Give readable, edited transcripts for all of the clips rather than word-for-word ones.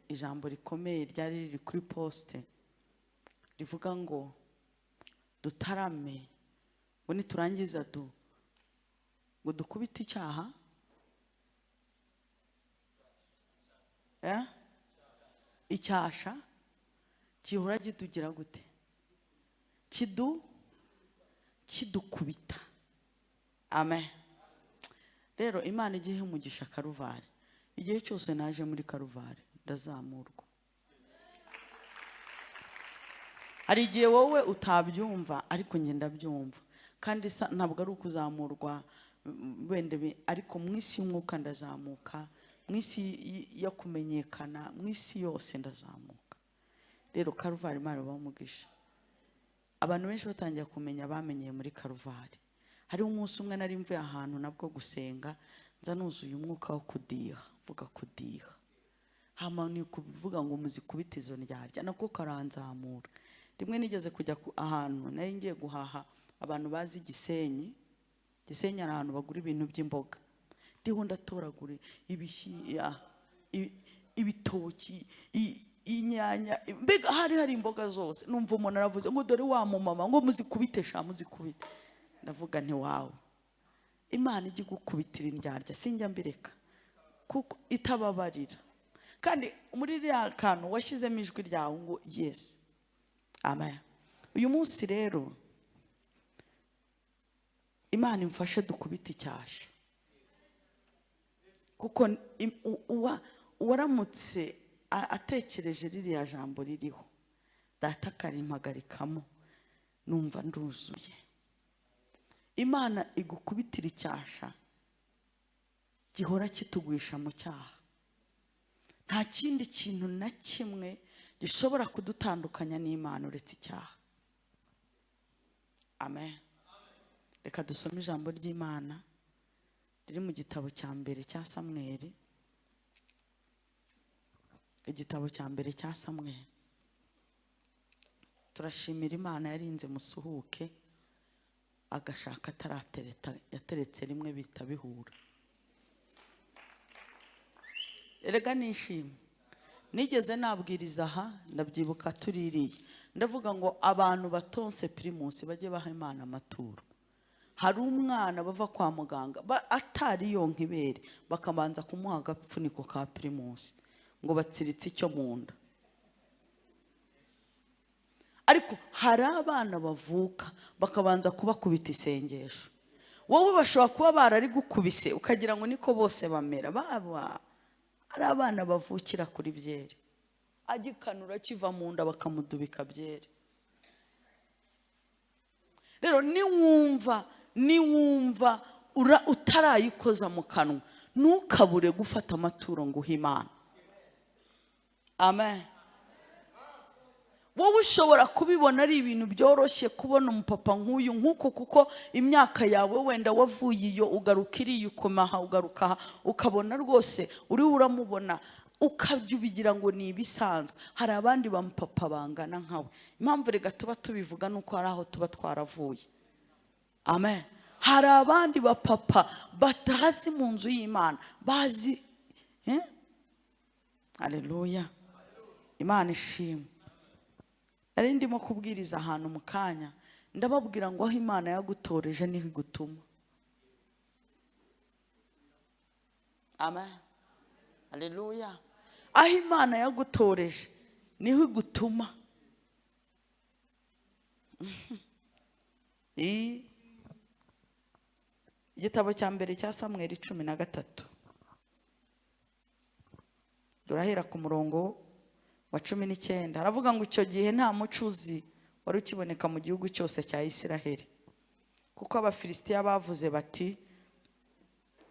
Ijambo rikomeye ryari riri kuri poste rivuga ngo dutarame, ngo niturangiza ngo dukubite icyaha, icyasha gihora kidugira gute? Kidukubita. Amen. Rero Imana igihe umugisha Karuvari, igihe cyose naje muri Karuvari ndazamurwa. Hari igihe wowe utabyumva ariko njye ndabyumva, kandi ntabwo ari ukuzamurwa wenda ariko mu isi y'umwuka ndazamuka, mu isi yo kumenyekana, mu isi yose ndazamuka. Rero Karuvari Imana ibahe umugisha. Abantu benshi batangiye kumenya bamenyeye muri Karuvari. Hariho umunsi umwe nari mvuye ahantu nabwo gusenga, nza nuzuye umwuka wo kudiha, mvuga kudiha. Hama ni kuvuga ngo muzikubite izo ndyarya, nako karanzamura. Rimwe nigeze kujya ahantu nari ngiye guhaha, abantu bazi Gisenyi. Gisenyi ari ahantu bagura ibintu by'imboga. Ndiho ndatoragura ibitoki, inyanya, mbega hari imboga zose. Numva umuntu aravuze ngo dore wa mumama, ngo muzikubite sha, muzikubite. Ndavuga nti wawe, Imana ijya igukubitira indyarya, sinjya mbireka kuko itababarira. Kandi muri ririya kantu washyizemo ijwi ryawe ngo yes, amen. Uyu munsi rero Imana imfashe dukubite icyasha, kuko uwaramutse atekereje ririya jambo ririho, data akarimpagarikamo, numva nduzuye. Imana igukubitira icyasha gihora kitugwisha mu cyaha. Nta kindi kintu na kimwe gishobora kudutandukanya n'Imana uretse icyaha. Amen. Reka dusome ijambo ry'Imana riri mu gitabo cya mbere cya Samweli. Igitabo cya mbere cya Samweli. Turashimira Imana yarinze musuhuke agashaka ataratereta, yateretse rimwe bita bihura. Erega nishimye. Nigeze nabwiriza aha, ndabyibuka tuririye, ndavuga ngo abantu batonse Primus bajye baha Imana amaturo. Hari umwana bava kwa muganga atari yonka ibere, bakabanza kumuha agapfuniko ka Primus ngo batsiritse icyo mu nda. Ariko hari abana bavuka bakabanza kubakubita isengesho. Wowe bashobora kuba bararigukubise ukagira ngo niko bose bamera. Baba ari abana bavukira kuri byeri, agikanura kiva mu nda bakamudubika byeri. Rero niwumva utarayikoza mu kanwa, ntukabure gufata amaturo ngo uhe Imana. Amen. Wowe ushobora kubibona ari ibintu byoroshye kubona umupapa nk'uyu nk'uko, kuko imyaka yawe wenda wavuye iyo ugaruka iriya ukomaha ugaruka aha, ukabona rwose uriho uramubona ukabya ubigira ngo ni ibisanzwe. Hari abandi bamupapa bangana nkawe. Impamvu rega tuba tubivuga nuko hari aho tuba twaravuye. Amen. Hari abandi bapapa batazi mu nzu y'Imana, bazi, Haleluya. Imana ishimwe. Nari ndimo kubwiriza ahantu mu kanya, ndababwira ngo aho Imana yagutoreje niho igutuma. Amen. Haleluya. Aho Imana yagutoreje niho igutuma. Igitabo cya mbere cya Samweli 13. Turahera ku murongo wa 19. Aravuga ngo icyo gihe nta mucuzi wari ukiboneka mu gihugu cyose cya Isiraheli, kuko Abafilisitiya bavuze bati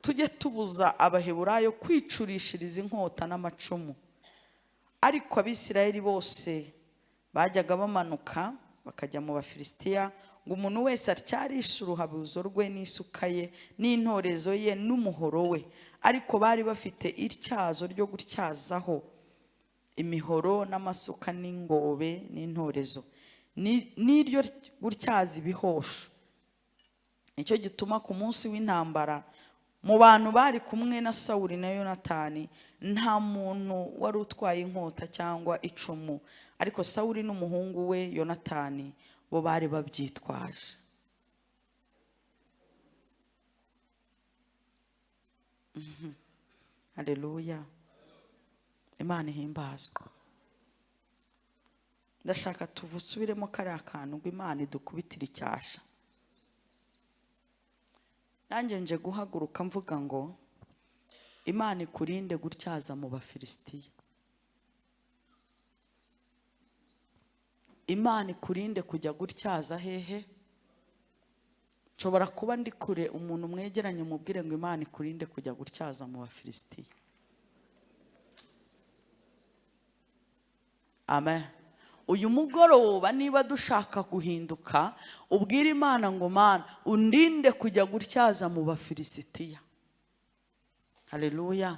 tujye tubuza Abaheburayo kwicurishiriza inkota n'amacumu. Ariko Abisiraheli bose bajyaga bamanuka bakajya mu Bafilisitiya, ngo umuntu wese atyarishe uruhabuzo rwe n'isuka ye n'intorezo ye n'umuhoro we. Ariko bari bafite ityazo ryo gutyazaho imihoro n'amasuka n'ingobe n'intorezo, n'iryo gutyaza ibihosho. Nicyo gituma ku munsi w'intambara Mu bantu bari kumwe na Sawuli na Yonatani nta muntu wari utwaye inkota cyangwa icumu, ariko Sawuli n'umuhungu we Yonatani bo bari babyitwaje. Haleluya, Imana ihimbazwe. Ndashaka tuvusubiremo kariya kantu ngo Imana idukubitire icyasha. Nanjye nje guhaguruka mvuga ngo Imana ikurinde gutyaza mu Bafilisitiya. Imana ikurinde kujya gutyaza hehe? Nshobora kuba ndi kure, umuntu mwegeranye umubwire ngo Imana ikurinde kujya gutyaza mu Bafilisitiya. Amen. Uyu mugoroba niba dushaka guhinduka, ubwire Imana ngo Mana undinde kujya gutyaza mu Bafilisitiya. Haleluya.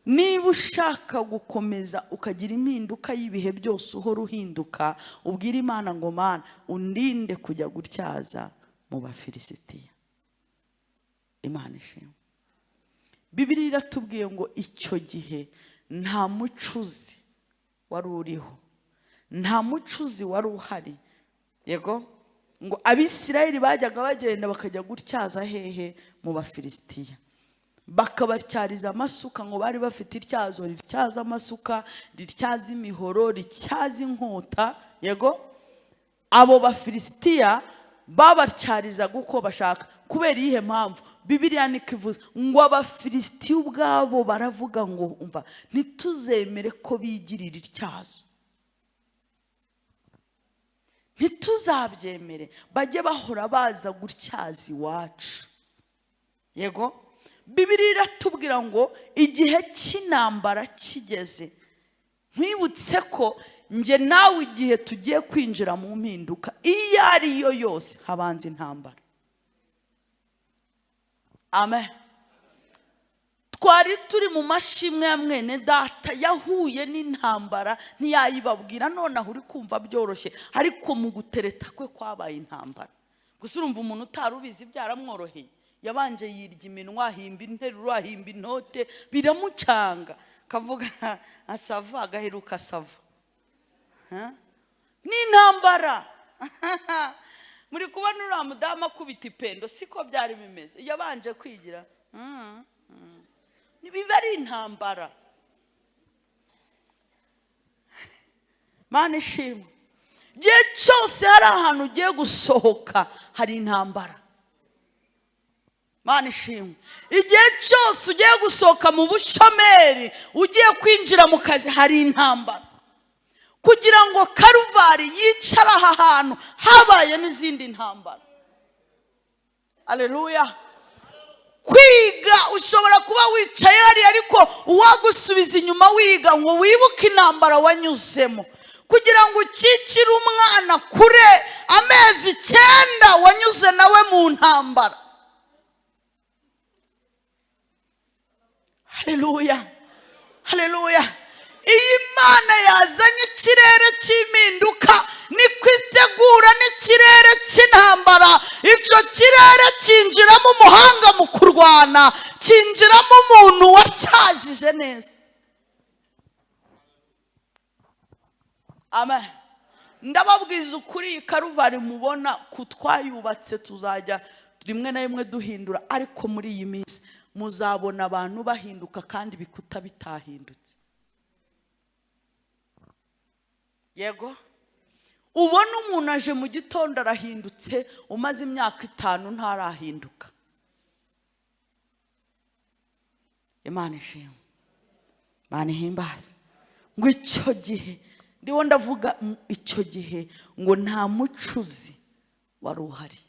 Niba ushaka gukomeza ukagira impinduka y'ibihe byose uhora uhinduka, ubwire Imana ngo Mana undinde kujya gutyaza mu Bafilisitiya. Imana ishimwe. Bibiliya iratubwiye ngo icyo gihe nta mucuzi wari uriho, nta mucuzi wari uhari. Yego, ngo Abisirayeli bajyaga bagenda bakajya gutyaza hehe? Mu Bafilisitiya, bakabatyariza amasuka. Ngo bari bafite ityazo rityaza amasuka, rityaza imihoro, rityaza inkota. Yego, abo Bafilisitiya babatyarizaga uko bashaka. Kubera iyihe mpamvu? Bibiliya niko ivuze ngo Abafilisitiya ubwabo baravuga ngo umva, ntituzemere ko bigirira ityazo, ntituzabyemere, bajye bahora baza gutyaza iwacu. Yego, Bibiliya iratubwira ngo igihe cy'intambara kigeze, nkwibutse ko njye nawe igihe tugiye kwinjira mu mpinduka iyo ari yo yose habanza intambara. Amen. Twari turi mu mashimwe ya mwene data yahuye n'intambara ntiyayibabwira, nonaho uri kumva byoroshye, ariko mu gutereta kwe kwabaye intambara. Gusa urumva umuntu utarubizi byaramworoheye, yabanje yirya iminwa, ahimba interuro, ahimba inote, biramucanga, kavuga asava, agaheruka asava. N'intambara. Muri kubona uriya mudamu akubita ipendo, siko byari bimeze, yabanje kwigira biba ari intambara. Mana ishimwe. Igihe cyose hari ahantu ugiye gusohoka hari intambara. Mana ishimwe. Igihe cyose ugiye gusohoka mu bushomeri ugiye kwinjira mu kazi hari intambara. Kugira ngo Karuvari yicare aha hantu habaye n'izindi ntambara. Haleluya. Kwiga ushobora kuba wicaye hariya, ariko uwagusubiza inyuma wiga ngo wibuke intambara wanyuzemo, kugira ngo ukikire umwana kure amezi 9 wanyuze nawe mu ntambara. Haleluya, haleluya. Iyi Mana yazanye ikirere cy'impinduka niko itegura n'ikirere cy'intambara. Icyo kirere cyinjiramo umuhanga mu kurwana, cyinjiramo umuntu wacyajije neza. Amen. Ndababwiza ukuri, iyi Karuvari mubona kutwayubatse tuzajya rimwe na rimwe duhindura, ariko muri iyi minsi muzabona abantu bahinduka kandi ibikuta bitahindutse. Yego, ubona umuntu aje mu gitondo arahindutse, umaze imyaka 5 ntarahinduka. Imana ishimwe, Imana ihimbazwe. Ngo icyo gihe ndiho ndavuga, icyo gihe ngo nta mucuzi wari uhari.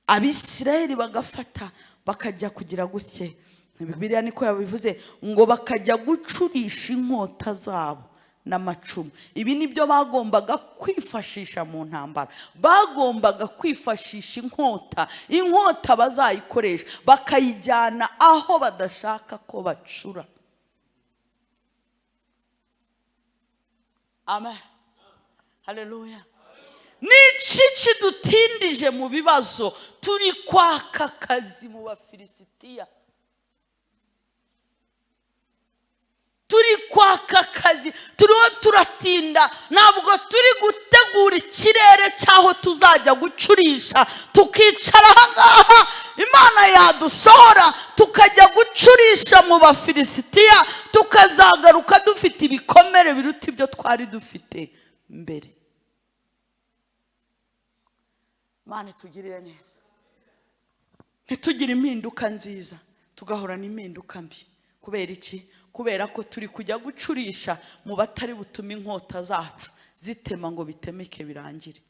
Abisirayeli bagafata bakajya kugira gutye, Bibiliya niko yabivuze, ngo bakajya gucurisha inkota zabo n'amacumu. Ibi nibyo bagombaga kwifashisha mu ntambara. Bagombaga kwifashisha inkota, inkota bazayikoresha bakayijyana aho badashaka ko bacura. Amen. Haleluya. Niki kidutindije mu bibazo? Turi kwaka akazi mu Bafilisitiya, turi kwaka akazi, turiho turatinda, ntabwo turi gutegura ikirere cy'aho tuzajya gucurisha, tukicara aha ngaha Imana yadusohora tukajya gucurisha mu Bafilisitiya, tukazagaruka dufite ibikomere biruta ibyo twari dufite mbere. Imana itugirire neza, ntitugire impinduka nziza, tugahorana impinduka mbi. Kubera iki? Kubera ko turi kujya gucurisha mu batari butume inkota zacu zitema ngo bitemeke birangire.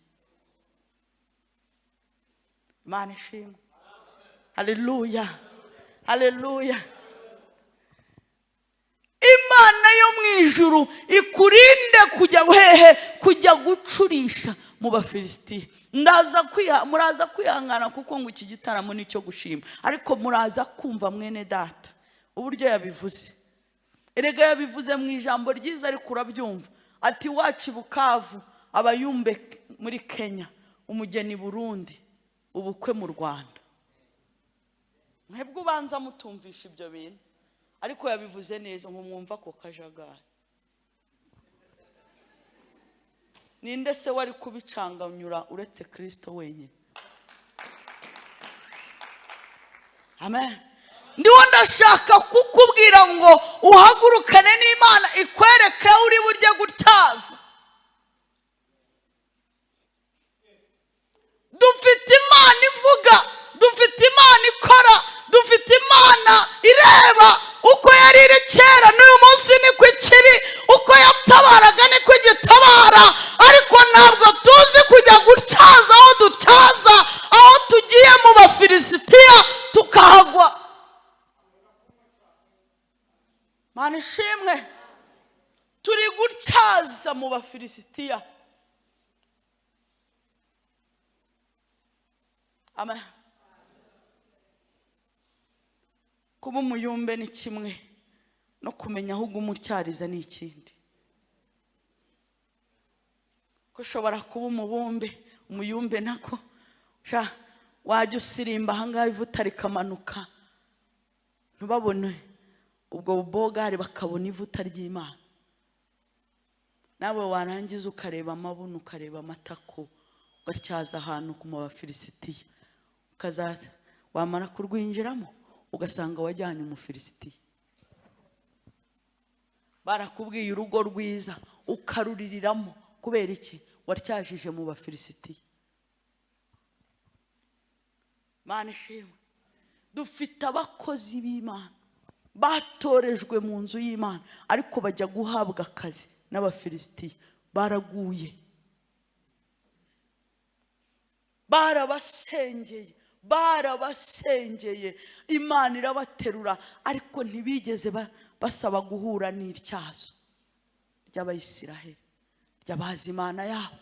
Imana ishimwe. Haleluya, haleluya. Imana yo mu ijuru ikurinde kujya hehe? Kujya gucurisha mu Bafilisitiya. Muraza kwihangana kuko ngo iki gitaramo ni icyo gushima, ariko muraza kumva mwene data uburyo yabivuze. Erega yabivuze mu ijambo ryiza, ariko urabyumva ati wacu Bukavu, abayumbe muri Kenya, umugeni Burundi, ubukwe mu Rwanda. Mwebwe ubanza mutumvisha ibyo bintu, ariko yabivuze neza ngo mwumva ako kajagari. Ninde se wari kubicanganyura uretse Kristo wenyine? Amen. Ndiwo ndashaka kukubwira ngo uhagurukane n'Imana ikwereke uri burye gutyaza. Dufite Imana ivuga, dufite Imana ikora, dufite Imana ireba. Uko yari iri kera n'uyu munsi niko ikiri, uko yatabaraga niko igitabara, ariko ntabwo tuzi kujya gutyaza aho dutyaza, aho tugiye mu Bafilisitiya tukahagwa. Mana ishimwe, turi gutyaza mu Bafilisitiya. Amen. Kuba umuyumbe ni kimwe, no kumenya aho ugumutyariza ni ikindi. Ko ushobora kuba umubumbe, umuyumbe nako sha wajya usirimba ahangaha ivuta rikamanuka, ntubabone ubwo bubogari, bakabona ivuta ry'Imana. Nawe warangiza ukareba amabuno, ukareba amatako, ugatyaza ahantu ku Bafilisitiya, ukaza wamara kurwinjiramo ugasanga wajyanye Umufilisitiya. Barakubwiye urugo rwiza ukaruririramo, kubera iki? Watyajije mu Bafilisitiya. Mana ishimwe, dufite abakozi b'Imana batorejwe mu nzu y'Imana, ariko bajya guhabwa akazi n'Abafilisitiya, baraguye, barabasengeye, barabasengeye, Imana irabaterura, ariko ntibigeze basaba guhura n'ityazo ry'Abayisiraheli, ry'abazi Imana yabo.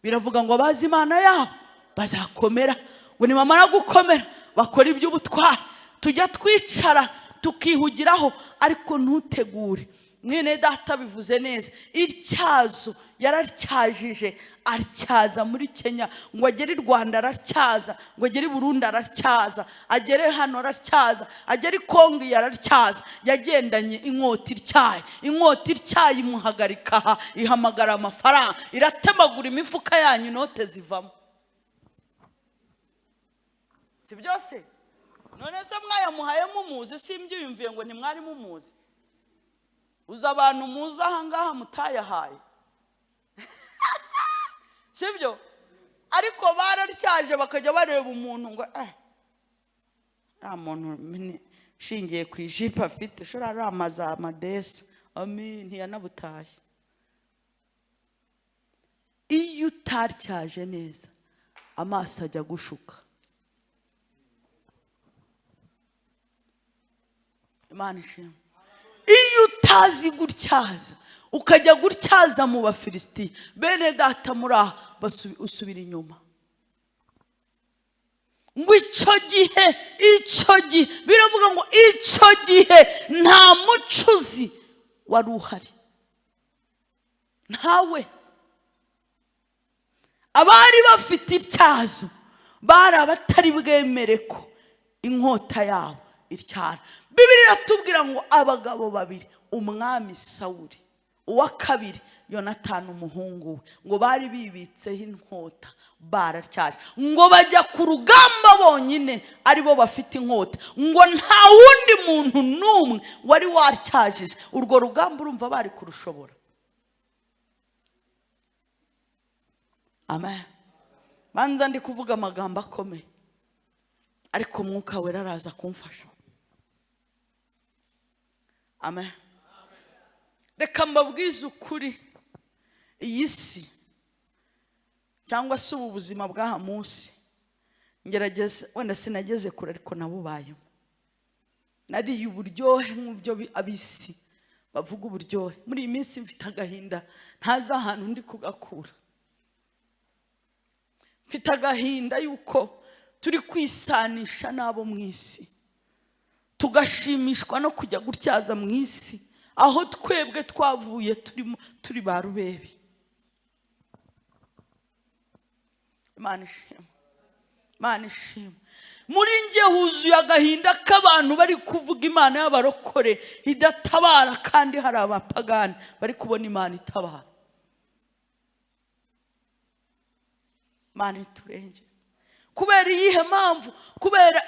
Biravuga ngo abazi Imana yabo bazakomera, ngo nibamara gukomera bakora iby'ubutwari. Tujya twicara tukihugiraho, ariko ntutegure. Mwene data bivuze neza, ityazo yaratyajije, atyaza muri Kenya, ngo agere i Rwanda aratyaza, ngo agere i Burundi aratyaza, agere hano aratyaza, agere i Kongo yaratyaza. Yagendanye inkota ityaye, inkota ityaye imuhagarika aha, ihamagara amafaranga, iratemagura imifuka yanyu, inote zivamo. Si byose? None se mwayamuhaye mumuzi? Simbyiyumviye ngo ntimwari mumuzi. Uza abantu muzi aha ngaha mutayahaye, sibyo? Ariko bararyaje bakajya bareba umuntu ngo nta muntu ushingiye ku ijipo afite, shora aramaza amadesa, amin, ntiyanabutashye. Iyo utaryaje neza amaso ajya gushuka. Imana ishimwe. Iyo utazi gutyaza ukajya gutyaza mu Bafilisitiya, bene data muri aha usubira inyuma. Ngo icyo gihe, icyo gihe biravuga ngo icyo gihe nta mucuzi wari uhari, ntawe. Abari bafite ityazo bari abatari bwemere ko inkota yabo ityara. Bibiliya iratubwira ngo abagabo babiri, umwami Sawuli, uwa kabiri Yonatani umuhungu we, ngo bari bibitseho inkota baratyaje, ngo bajya ku rugamba bonyine aribo bafite inkota, ngo nta wundi muntu n'umwe wari watyajije urwo rugamba. Urumva bari kurushobora? Amen. Banza ndi kuvuga amagambo akomeye, ariko Mwuka Wera araza kumfasha. Amen. Reka mbabwize ukuri, iyi si cyangwa se ubu buzima bw'aha munsi, ngerageze wenda sinageze kure, ariko nabubayemo, nariye uburyohe nk'ubyo ab'isi bavuga uburyohe. Muri iyi minsi mfite agahinda ntazi ahantu ndi kugakura. Mfite agahinda yuko turi kwisanisha n'abo mu isi, tugashimishwa no kujya gutyaza mu isi aho twebwe twavuye turi ba rubebe. Imana ishimwe, Imana ishimwe. Muri njye huzuye agahinda k'abantu bari kuvuga Imana y'abarokore idatabara, kandi hari abapagani bari kubona Imana itabara. Imana iturengere. Kubera iyihe mpamvu? Kubera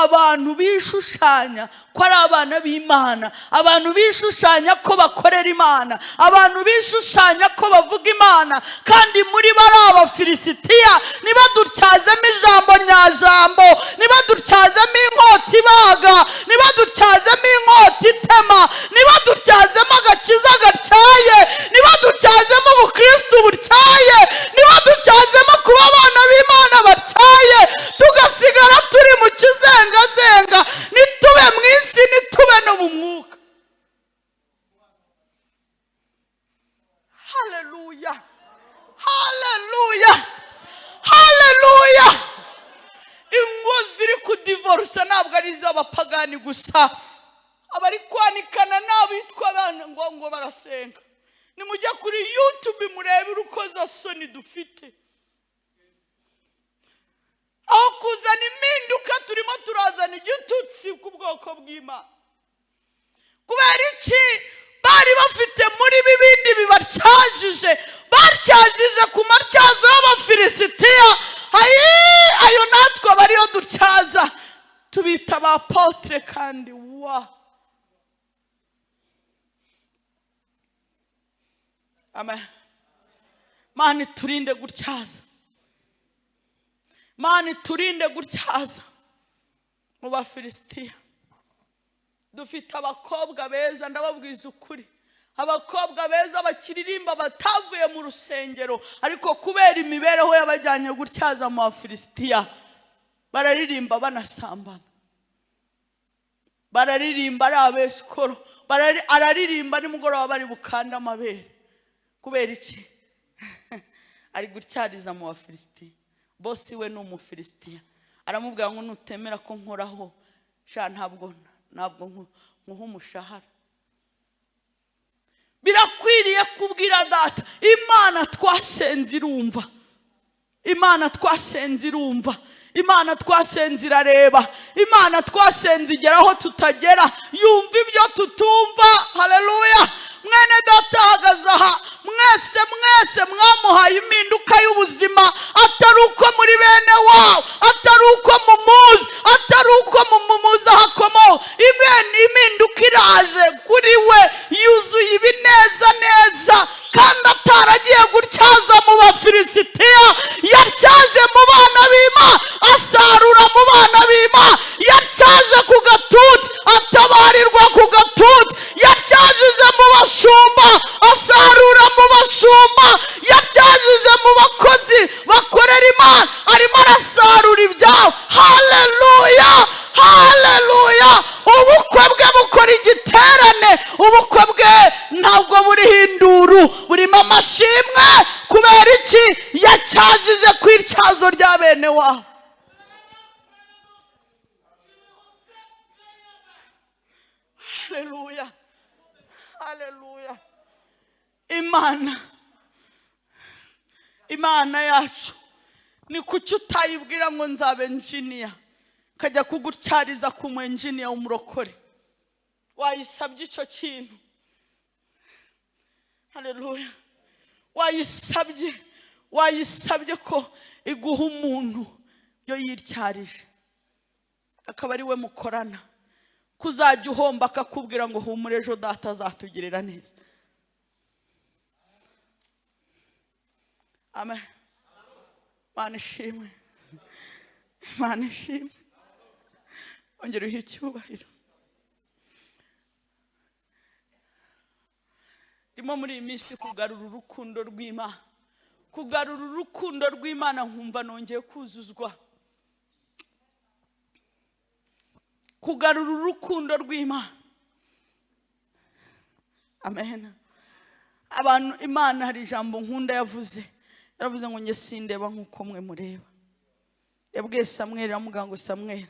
abantu bishushanya ko ari abana b'Imana, abantu bishushanya ko bakorera Imana, abantu bishushanya ko bavuga Imana, kandi muri bo ari Abafilisitiya. Nibadutyazemo ijambo nyajambo, nibadutyazemo inkota ibaga, nibadutyazemo inkota itema, nibadutyazemo agakiza gatyaye, nibadutyazemo ubukristu butyaye, nibadutyazemo kuba abana b'Imana batyaye, tugasigara turi mu kizengazenga. Nitube mu isi, nitube no mu mwuka. Haleluya, haleluya, haleluya. Ingo ziri kudivorusa ntabwo ari iz'abapagani gusa, abari kwanikana n'abitwa abana ngo barasenga. Nimujya kuri YouTube murebe urukozasoni dufite. Aho kuzana impinduka turimo turazana igitutsi ku bwoko bw'Imana. Kubera iki? Bari bafite muri bibindi bibatyajije, batyajije ku matyazo y'Abafilisitiya. Ayo natwe abariyo dutyaza tubita ba apotre, kandi wa amen. Mana turinde gutyaza, Mana turinde gutyaza mu Bafilisitiya. Dufite abakobwa beza, ndababwiza ukuri, abakobwa beza bakiririmba batavuye mu rusengero, ariko kubera imibereho yabajyanye gutyaza mu Bafilisitiya, bararirimba banasambana, bararirimba ari abesikoro, araririmba nimugoroba bari bukanda amabere. Kubera iki? Ari gutyariza mu Bafilisitiya. Bosi we ni Umufilisitiya, aramubwira ngo nutemera ko nkoraho sha ntabwo nkuha umushahara. Birakwiriye kubwira data, Imana twasenze irumva, Imana twasenze irumva, Imana twasenze irareba, Imana twasenze igera aho tutagera, yumva ibyo tutumva. Haleluya. Mwene data ahagaze aha, mwese mwese mwamuhaye impinduka y'ubuzima, atari uko muri bene wabo, atari uko mumuzi, atari uko mumuzi aho akomoka. Impinduka iraje kuri we, yuzuye ibineza neza, kandi ataragiye gutyaza mu Bafilisitiya, yatyaje mu bana b'Imana, asarura mu bana b'Imana, yatyaje ku gatuti, atabarirwa ku gatuti, yatyajije mu bashumba, asarura mu bashumba, yatyajije mu bakozi bakorera Imana, arimo arasarura ibyabo. Haleluya, haleluya. Ubukwe bwe bukora igiterane, ubukwe bwe ntabwo buriho induru, burimo amashimwe. Kubera iki? Yacyajije ku ityazo rya bene wabo. Haleluya, haleluya. Imana Imana yacu, ni kuki utayibwira ngo nzabe engineer, kajya kugutyariza ku mu engineer w'umurokore? Wayisabye icyo kintu? Haleluya! Wayisabye, wayisabye ko iguha umuntu yo yityarije, akaba ari we mukorana, kuzajya uhomba akakubwira ngo humure, ejo data azatugirira neza? Amen. Mana ishimwe, Imana ishimwe. Ongera uhe icyubahiro. Ndimo muri iyi minsi kugarura urukundo rw'Imana, kugarura urukundo rw'Imana, nkumva nongeye kuzuzwa. Kugarura urukundo rw'Imana. Amen. Abantu, Imana hari ijambo nkunda yavuze, yaravuze ngo njye sindeba nk'uko mwe mureba. Yabwiye Samweli, aramubwira ngo Samweli,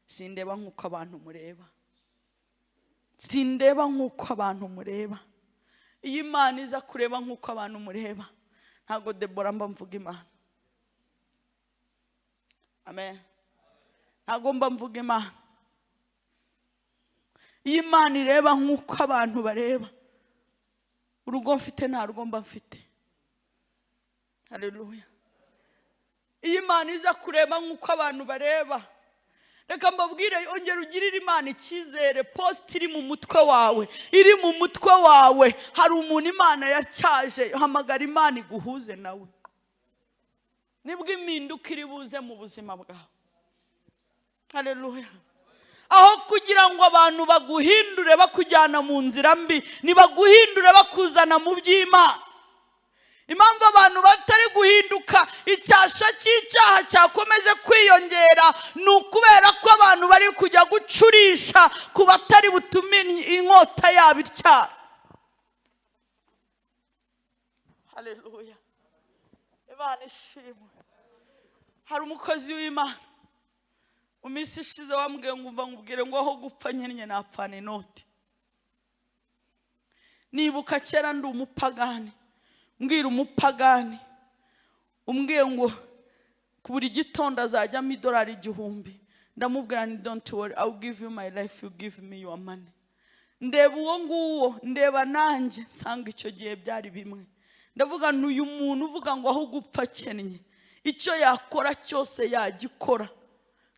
sindeba nk'uko abantu mureba, sindeba nk'uko abantu mureba. Iyo Imana iza kureba nk'uko abantu mureba, ntabwo Debora mba mvuga Imana. Amen. Ntabwo mba mvuga Imana. Iyo Imana ireba nk'uko abantu bareba, urugo mfite nta rugo mba mfite. Haleluya. Iyo Imana iza kureba nk'uko abantu bareba, reka mbabwire, ongera ugirire Imana icyizere. Post iri mu mutwe wawe, iri mu mutwe wawe, hari umuntu Imana yacyaje. Hamagara Imana iguhuze nawe, nibwo impinduka iri buze mu buzima bwawe. Haleluya. Aho kugira ngo abantu baguhindure bakujyana mu nzira mbi, nibaguhindure bakuzana mu by'Imana. Impamvu abantu batari guhinduka, icyasha cy'icyaha cyakomeje kwiyongera, ni ukubera ko abantu bari kujya gucurisha ku batari butume inkota yabo ityara. Haleluya, Imana ishimwe. Hari umukozi w'Imana mu minsi ishize wambwiye ngo umva nkubwire ngo aho gupfa nkennye napfana inoti. Nibuka kera ndi umupagani, mbwira umupagani umbwiye ngo ku buri gitondo azajyamo idolari 1000, ndamubwira nti don't worry, I will give you my life, you give me your money. Ndeba uwo nguwo, ndeba nanjye, nsanga icyo gihe byari bimwe. Ndavuga nti uyu muntu uvuga ngo aho gupfa akennye, icyo yakora cyose yagikora,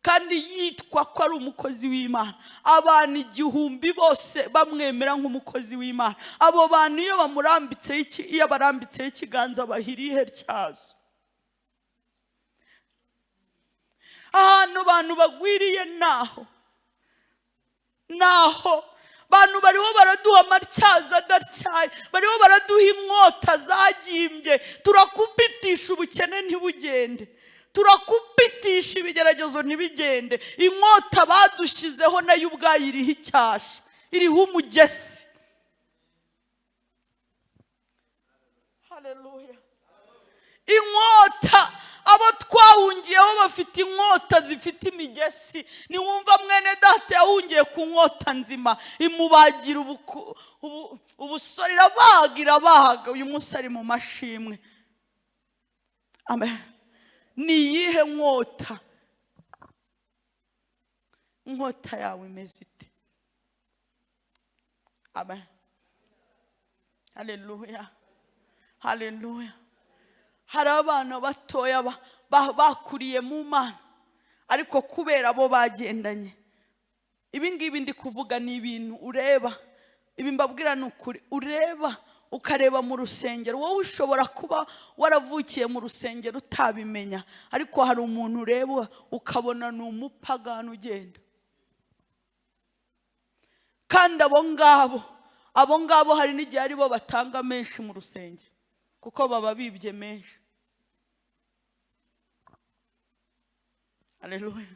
kandi yitwa ko ari umukozi w'Imana, abantu 1000 bose bamwemera nk'umukozi w'Imana. Abo bantu iyo bamurambitseho iki, iyo barambitseho ikiganza bahiriye cyazo. Ahantu abantu bagwiriye naho, naho bantu bariho baraduha amatyazo adatyaye, bariho baraduha inkota zagimbye. Turakubitisha ubukene ntibugende, turakubitisha ibigeragezo ntibigende. Inkota badushyizeho nayo ubwayo iriho icyasha, iriho umugesi. Haleluya. Inkota abo twahungiyeho bafite inkota zifite imigesi. Niwumva mwene data yahungiye ku nkota nzima, imubagira ubusore, irabaga, irabaga, uyu munsi ari mu mashimwe. Amen. Ni iyihe nkota? Inkota yawe imeze ite? Amen. Haleluya, haleluya. Hari abana batoya bakuriye mu Mana, ariko kubera abo bagendanye, ibi ngibi ndi kuvuga ni ibintu ureba, ibi mbabwira ni ukuri, ureba ukareba mu rusengero. Wowe ushobora kuba waravukiye mu rusengero utabimenya, ariko hari umuntu ureba ukabona ni umupagani ugenda. Kandi abo ngabo hari n'igihe aribo batanga menshi mu rusengero, kuko baba bibye menshi. Haleluya.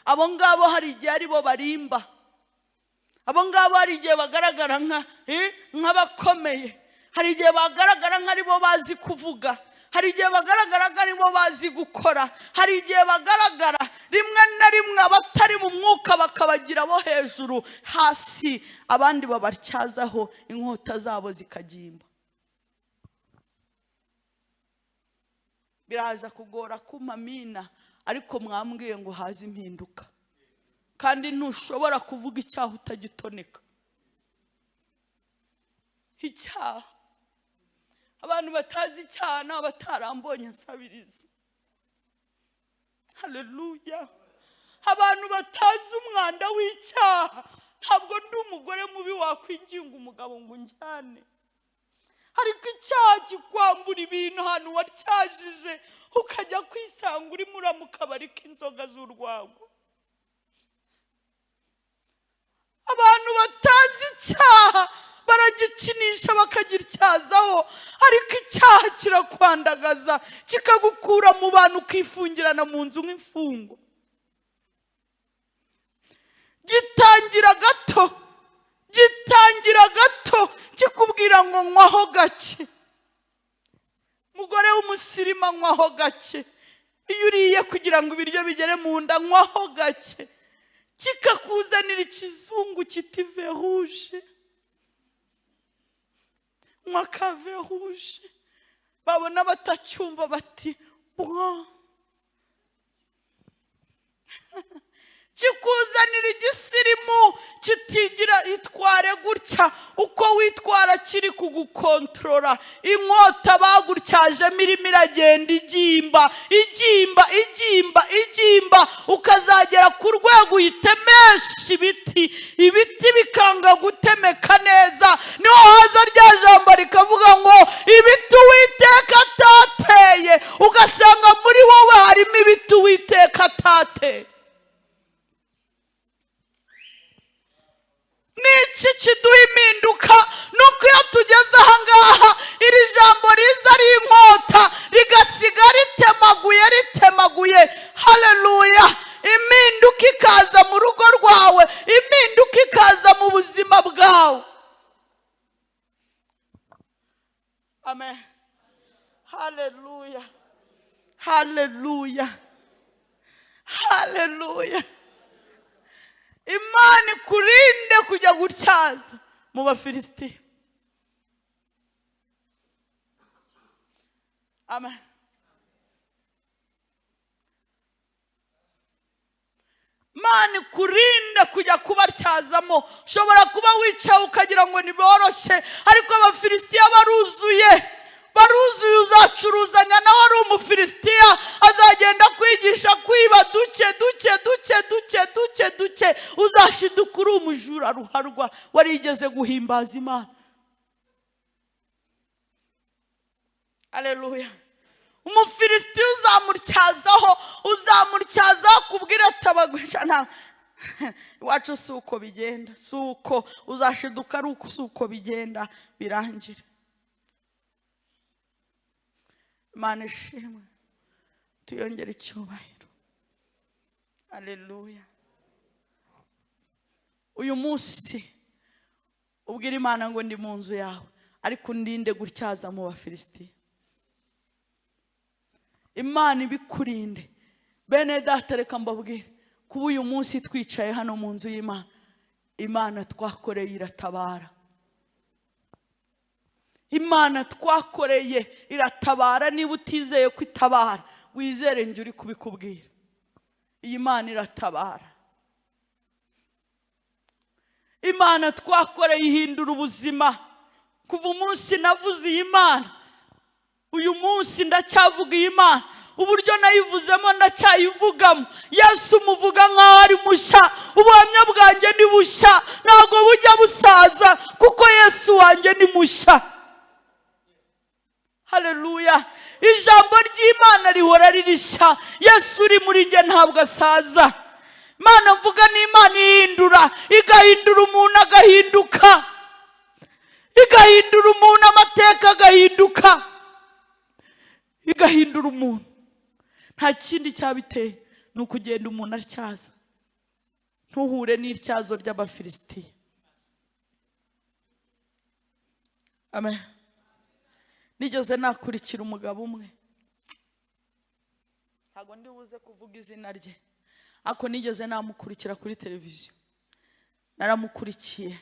Abo ngabo hari igihe aribo barimba, abo ngabo hari igihe bagaragara nk'abakomeye, hari igihe bagaragara nk'aribo bazi kuvuga, hari igihe bagaragara nk'aribo bazi gukora, hari igihe bagaragara rimwe na rimwe abatari mu mwuka bakabagira bo hejuru hasi, abandi babatyazaho inkota zabo zikagimba. Biraza kugora kumamina, ariko mwambwiye ngo haze impinduka, kandi ntushobora kuvuga icyaha utagitoneka. Icyaha, abantu batazi icyaha ni abatarambonye nsabiriza. Haleluya. Abantu batazi umwanda w'icyaha, ntabwo ndi umugore mubi wakwinginga umugabo ngo unjyane, ariko icyaha kikwambura ibintu ahantu watyajije, ukajya kwisanga urimo uramuka barika inzoga z'urwagwa. Abantu batazi icyaha baragikinisha bakagityazaho, ariko icyaha kirakwandagaza, kikagukura mu bantu, ukifungirana mu nzu nk'imfungwa. Gitangira gato, gitangira gato, kikubwira ngo nywaho gake. Mugore w'umusirimu, nywaho gake. Iyo uriye kugira ngo ibiryo bigere mu nda, nywaho gake. Kikakuzanira ikizungu kiti vin rouge, nywa ka vin rouge. Babona batacyumva bati bwa. Kikuzanira igisirimu kitigira itware gutya, uko witwara kiri kugukontorora. Inkota bagutyajemo irimo iragenda igimba, igimba, igimba, igimba, ukazagera ku rwego uyitemesha ibiti, ibiti bikanga gutemeka neza. Niho haza rya jambo rikavuga ngo ibiti Uwiteka atateye, ugasanga muri wowe harimo ibiti Uwiteka atateye. Niki kiduha impinduka? Nuko iyo tugeze ahangaha, iri jambo riza ari inkota, rigasiga ritemaguye, ritemaguye. Haleluya. Impinduka ikaza mu rugo rwawe, impinduka ikaza mu buzima bwawe. Amen. Haleluya, haleluya, haleluya. Imana ikurinde kujya gutyaza mu Bafilisitiya. Amen. Imana ikurinde kujya kubatyazamo. Ushobora kuba wicaye ukagira ngo ntiboroshye, ariko Abafilisitiya baruzuye, baruzuye. Uzacuruzanya nawe ari Umufilisitiya, azagenda kwigisha kwiba duke duke duke duke duke duke, uzashiduka uri umujura ruharwa warigeze guhimbaza Imana. Haleluya. Umufilisitiya uzamutyazaho, uzamutyazaho kubwira atabagwisha. Nta iwacu si uko bigenda, si uko uzashiduka ari uko, si uko bigenda birangire. Imana ishimwe, tuyongere icyubahiro. Haleluya. Uyu munsi ubwira Imana ngo ndi mu nzu yawe, ariko undinde gutyaza mu Bafilisitiya. Imana ibikurinde. Bene data, reka mbabwire, kuba uyu munsi twicaye hano mu nzu y'Imana, Imana twakoreye iratabara. Imana twakoreye iratabara. Niba utizeye ko itabara, wizere njye uri kubikubwira. Iyi Mana iratabara. Imana twakoreye ihindura ubuzima. Kuva umunsi navuze iyi Mana, uyu munsi ndacyavuga iyi Mana. Uburyo nayivuzemo ndacyayivugamo. Yesu muvuga nkaho ari mushya, ubuhamya bwanjye ni bushya, ntabwo bujya busaza, kuko Yesu wanjye ni mushya. Haleluya. Ijambo ry'Imana rihora ririshya. Yesu uri muri njye ntabwo asaza. Imana mvuga ni Imana ihindura, igahindura umuntu agahinduka, igahindura umuntu amateka agahinduka, igahindura umuntu. Nta kindi cyabiteye, ni ukugenda umuntu atyaza. Ntuhure n'ityazo ry'Abafilisitiya. Amen. Nigeze nakurikira umugabo umwe, ntabwo ndi buze kuvuga izina rye, ariko nigeze namukurikira kuri televiziyo. Naramukurikiye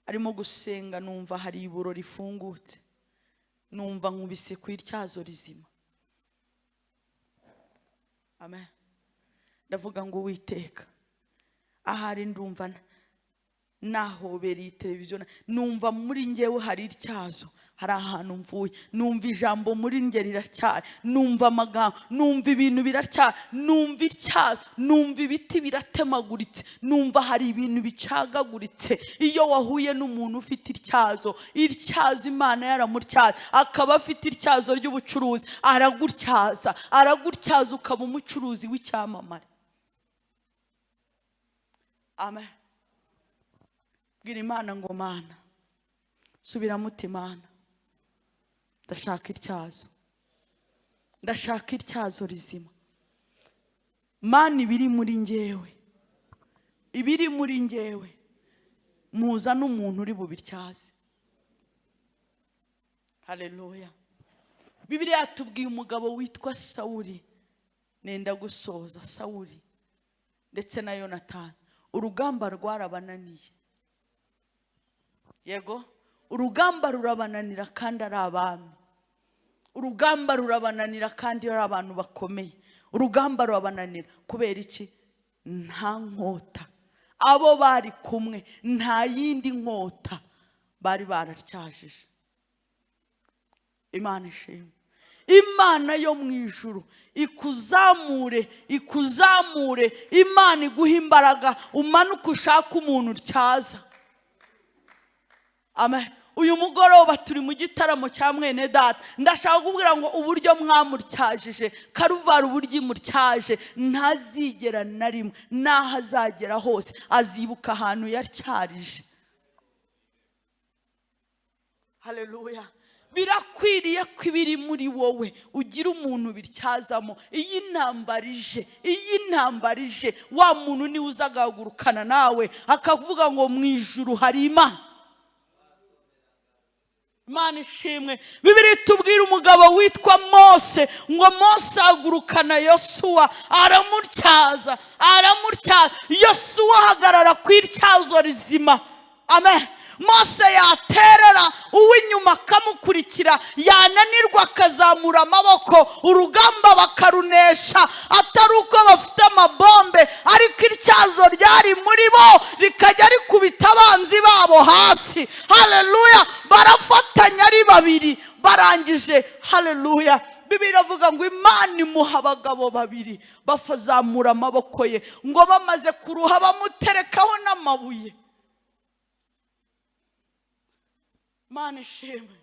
arimo gusenga, numva hari iburo rifungutse, numva nkubise ku ityazo rizima. Amen. Ndavuga ngo Uwiteka, ahari ndumva nahobera iyi televiziyo, numva muri njyewe hari ityazo, hari ahantu mvuye, numva ijambo muri njye riracyari, numva amagambo, numva ibintu biracyari, numva ityazo, numva ibiti biratemaguritse, numva hari ibintu bicagaguritse. Iyo wahuye n'umuntu ufite ityazo, ityazo Imana yaramutyaza, akaba afite ityazo ry'ubucuruzi, aragutyaza, aragutyaza ukaba umucuruzi w'icyamamare. Amen. Bwira Imana ngo Mana, subiramo uti Mana, ndashaka ityazo, ndashaka ityazo rizima. Mana, ibiri muri njyewe, ibiri muri njyewe, muza n'umuntu uri bubityaze. Haleluya. Bibiliya yatubwiye umugabo witwa Sawuli, nenda gusoza. Sawuli ndetse na Yonatani, urugamba rwarabananiye. Yego, urugamba rurabananira kandi ari abami, urugamba rurabananira kandi ari abantu bakomeye, urugamba rurabananira kubera iki? Nta nkota abo bari kumwe, nta yindi nkota bari baratyajije. Imana ishimwe. Imana yo mu ijuru ikuzamure, ikuzamure. Imana iguhe imbaraga, umanuke ushake umuntu utyaza. Amen. Uyu mugoroba turi mu gitaramo cya mwene data, ndashaka kukubwira ngo uburyo mwamutyajije Karuvali, uburyo imutyaje, ntazigera na rimwe, n'aho azagera hose azibuka ahantu yatyarije. Haleluya. Birakwiriye ko ibiri muri wowe ugira umuntu bityazamo. Iyo intambara ije, iyo intambara ije, wa muntu niwe uza agahagurukana nawe akavuga ngo mu ijuru hari Imana. Imana ishimwe. Bibiliya itubwira umugabo witwa Mose, ngo Mose ahagurukana Yosuwa, aramutyaza, aramutyaza. Yosuwa ahagarara ku ityazo rizima. Amen. Mose yaterera uw'inyuma akamukurikira, yananirwa akazamura amaboko, urugamba bakarunesha, atari uko bafite amabombe, ariko ityazo ryari muri bo rikajya rikubita abanzi babo hasi. Haleluya. Barafatanya ari babiri, barangije. Haleluya. Bibiliya iravuga ngo Imana imuha abagabo babiri bafazamura amaboko ye, ngo bamaze kuruha bamuterekaho n'amabuye. Imana ishimwe.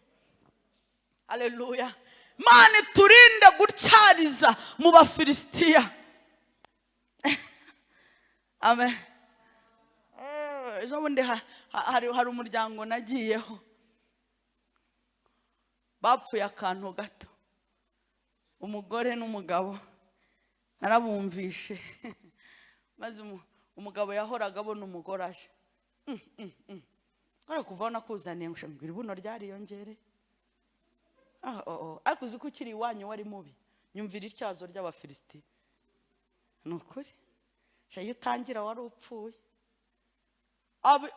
Haleluya. Imana iturinde gutyariza mu Bafilisitiya. Amen. Ejo bundi hari umuryango nagiyeho, bapfuye akantu gato, umugore n'umugabo, narabumvishe. Maze umugabo yahoraga abona umugore aje, Kare kuva nakuzaniye ngo mbwira ibuno ryariyongere. Ariko uzi ko ukiri iwanyu wari mubi, nyumvira ityazo ry'Abafilisiti. Ni ukuri, iyo utangira wari upfuye.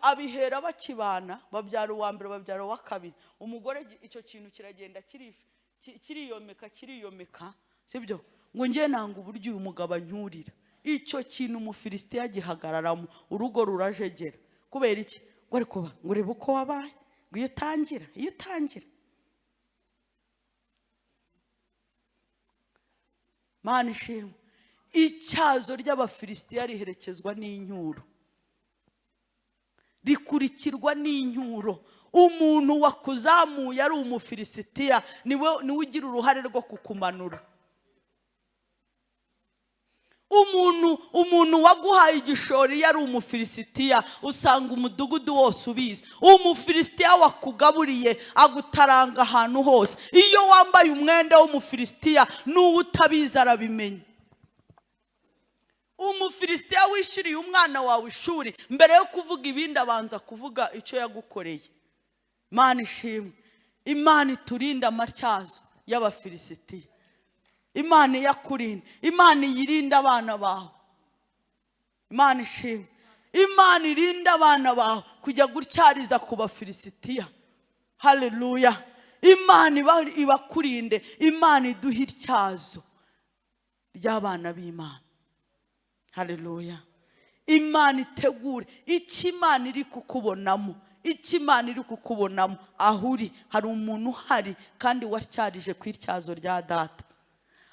Abihera bakibana, babyara uwa mbere, babyara uwa kabiri. Umugore icyo kintu kiragenda kiriyomeka, kiriyomeka, sibyo? Ngo njye nanga uburyo uyu mugabo anyurira. Icyo kintu Umufilisiti yagihagararamo, urugo rurajegera. Kubera iki? Ngo ariko ba, ngo urebe uko wabaye, ngo iyo utangira, iyo utangira. Mana ishimwe. Ityazo ry'Abafilisitiya riherekezwa n'inyuro, rikurikirwa n'inyuro. Umuntu wakuzamuye ari Umufilisitiya niwe ugira uruhare rwo kukumanura. Umuntu waguhaye igishoro iyo ari Umufilisitiya, usanga umudugudu wose ubizi. Umufilisitiya wakugaburiye agutaranga ahantu hose. Iyo wambaye umwenda w'Umufilisitiya n'uwo utabizi arabimenya. Umufilisitiya wishyuriye umwana wawe ishuri, mbere yo kuvuga ibindi abanza kuvuga icyo yagukoreye. Imana ishimwe. Imana iturinde amatyazo y'Abafilisitiya. Imana iyakurinde. Imana iyirinde abana bawe. Imana ishimwe. Imana irinde abana bawe kujya gutyariza ku Bafilisitiya. Haleluya. Imana ibakurinde. Imana iduhe ityazo. Ry'abana b'Imana. Haleluya! Imana itegure icyo Imana iri kukubonamo, icyo Imana iri kukubonamo. Aho uri hari umuntu uhari kandi watyarije ku ityazo rya data.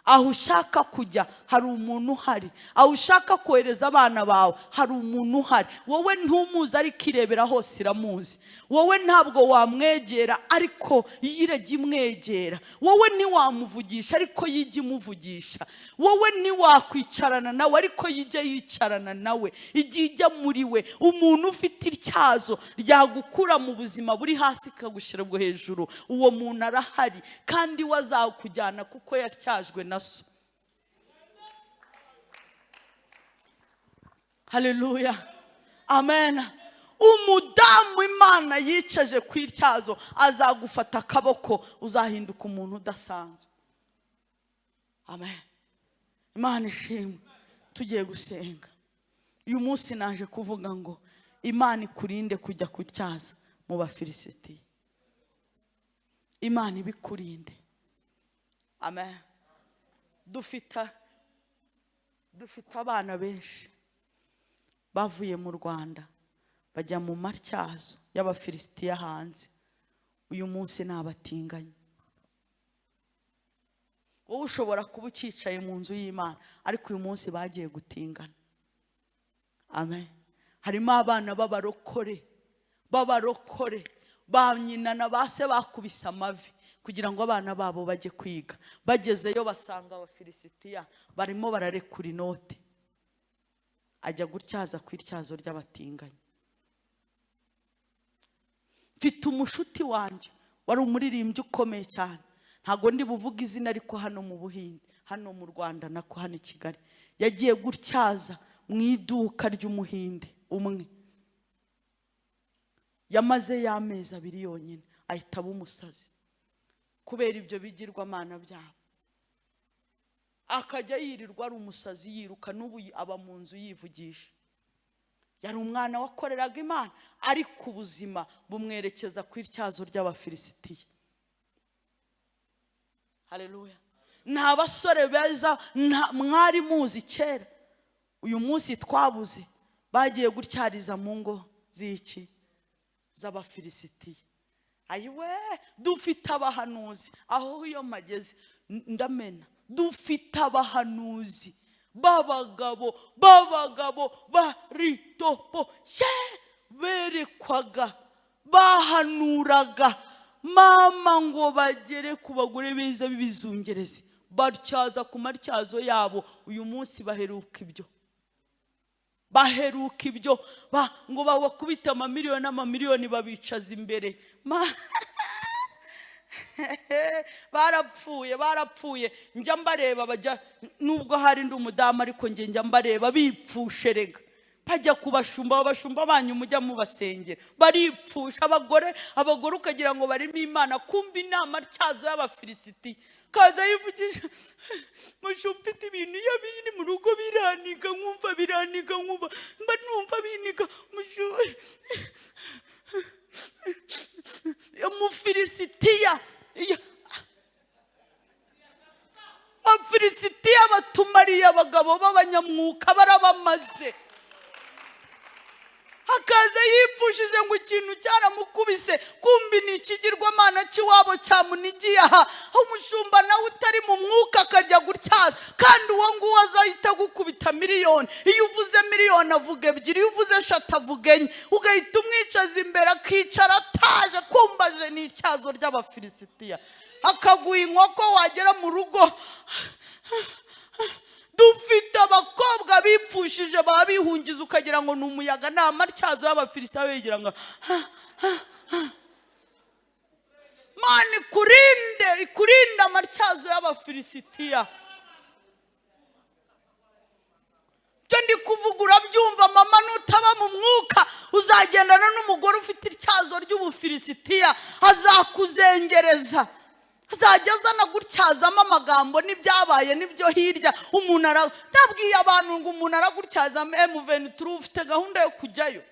Aho ushaka kujya hari umuntu uhari. Aho ushaka kohereza abana bawe hari umuntu uhari. Wowe ntumuzi, ariko irebera hose iramuzi. Wowe ntabwo wamwegera, ariko yirajya imwegera. Wowe ntiwamuvugisha, ariko yijya imuvugisha. Wowe ntiwakwicarana nawe, ariko yijya yicarana nawe, igihe ijya muri we. Umuntu ufite ityazo ryagukura mu buzima buri hasi ikagushyira hejuru, uwo muntu arahari, kandi we azakujyana kuko yatyajwe na so. Haleluya, amen. Umudamu Imana yicaje ku ityazo azagufata akaboko, uzahinduka umuntu udasanzwe. Amen. Imana ishimwe. Tugiye gusenga uyu munsi. Naje kuvuga ngo Imana ikurinde kujya kutyaza mu Bafilisitiya. Imana ibikurinde. Amen. Dufite abana benshi bavuye mu Rwanda bajya mu matyazo y'Abafilisitiya hanze. Uyu munsi ni abatinganyi. Wowe ushobora kuba ucyicaye mu nzu y'Imana, ariko uyu munsi bagiye gutingana. Amen. Harimo abana b'abarokore ba nyina na ba se bakubise amavi kugira ngo abana babo bajye kwiga. Bagezeyo basanga Abafilisitiya barimo bararekura inote. Ajya gutyaza ku ityazo ry'abatinganyi. Mfite umushuti wanjye wari umuririmbyi ukomeye cyane, ntabwo ndi buvuge izina, ariko hano mu Buhinde, hano mu Rwanda, nako hano i Kigali, yagiye gutyaza mu iduka ry'Umuhinde umwe. Yamaze y'amezi 2 yonyine, ahita aba umusazi kubera ibyo bigirwamana byabo. Akajya yirirwa ari umusazi yiruka, n'ubu aba mu nzu yivugisha. Yari umwana wakoreraga Imana, ariko ubuzima bumwerekeza ku ityazo ry'Abafilisitiya. Haleluya! Nta basore beza mwari muzi kera, uyu munsi twabuze, bagiye gutyariza mu ngo z'iki? Z'Abafilisitiya. Ayiwe, dufite abahanuzi. Aho iyo mageze ndamena. Dufite abahanuzi b'abagabo baritopo ye, berekwaga, bahanuraga mama ngo bagere ku bagore beza b'ibizungerezi, batyaza ku matyazo yabo. Uyu munsi baheruka ibyo, baheruka ibyo ngo babakubite amamiliyoni n'amamiliyoni, babicaza imbere. Barapfuye, barapfuye. Njya mbareba bajya, nubwo hari ndi umudamu, ariko njye njya mbareba bipfushe rega. Bajya kubashumba, abashumba banyu mujya mubasengera, baripfusha. Abagore ukagira ngo barimo Imana, kumva inama tyazo y'Abafilisiti. Kaza yivugisha, mushumba, mfite ibintu iyo biri mu rugo biraniga, nkumva biraniga, nkumva mba numva biniga. Mushumba, Umufilisitiya, Abafilisitiya batumariye abagabo b'abanyamwuka, barabamaze. Hakaza yipfushije ngo ikintu cyaramukubise, kumbi ni ikigirwamana cy'iwabo cyamunigiye aha. Umushumba nawe utari mu mwuka akajya gutyaza, kandi uwo nguwo azahita agukubita miliyoni. Iyo uvuze miliyoni avuga 2, iyo uvuze 3 avuga 4, ugahita umwicaza imbere akicara ataje, kumbaje ni ityazo ry'Abafilisitiya. Akaguha inkoko, wagera mu rugo. Dufite abakobwa bipfushije babihungiza, ukagira ngo ni umuyaga, ni amatyazo y'Abafilisitiya, bigira ngo Mana ikurinde, ikurinde amatyazo y'Abafilisitiya. Ibyo ndi kuvuga urabyumva mama, nutaba mu mwuka uzagendana n'umugore ufite ityazo ry'Ubufilisitiya, azakuzengereza, azajya azana gutyazamo amagambo n'ibyabaye n'ibyo hirya. Umuntu nabwiye abantu ngo umuntu aragutyazamo M23, ufite gahunda yo kujyayo,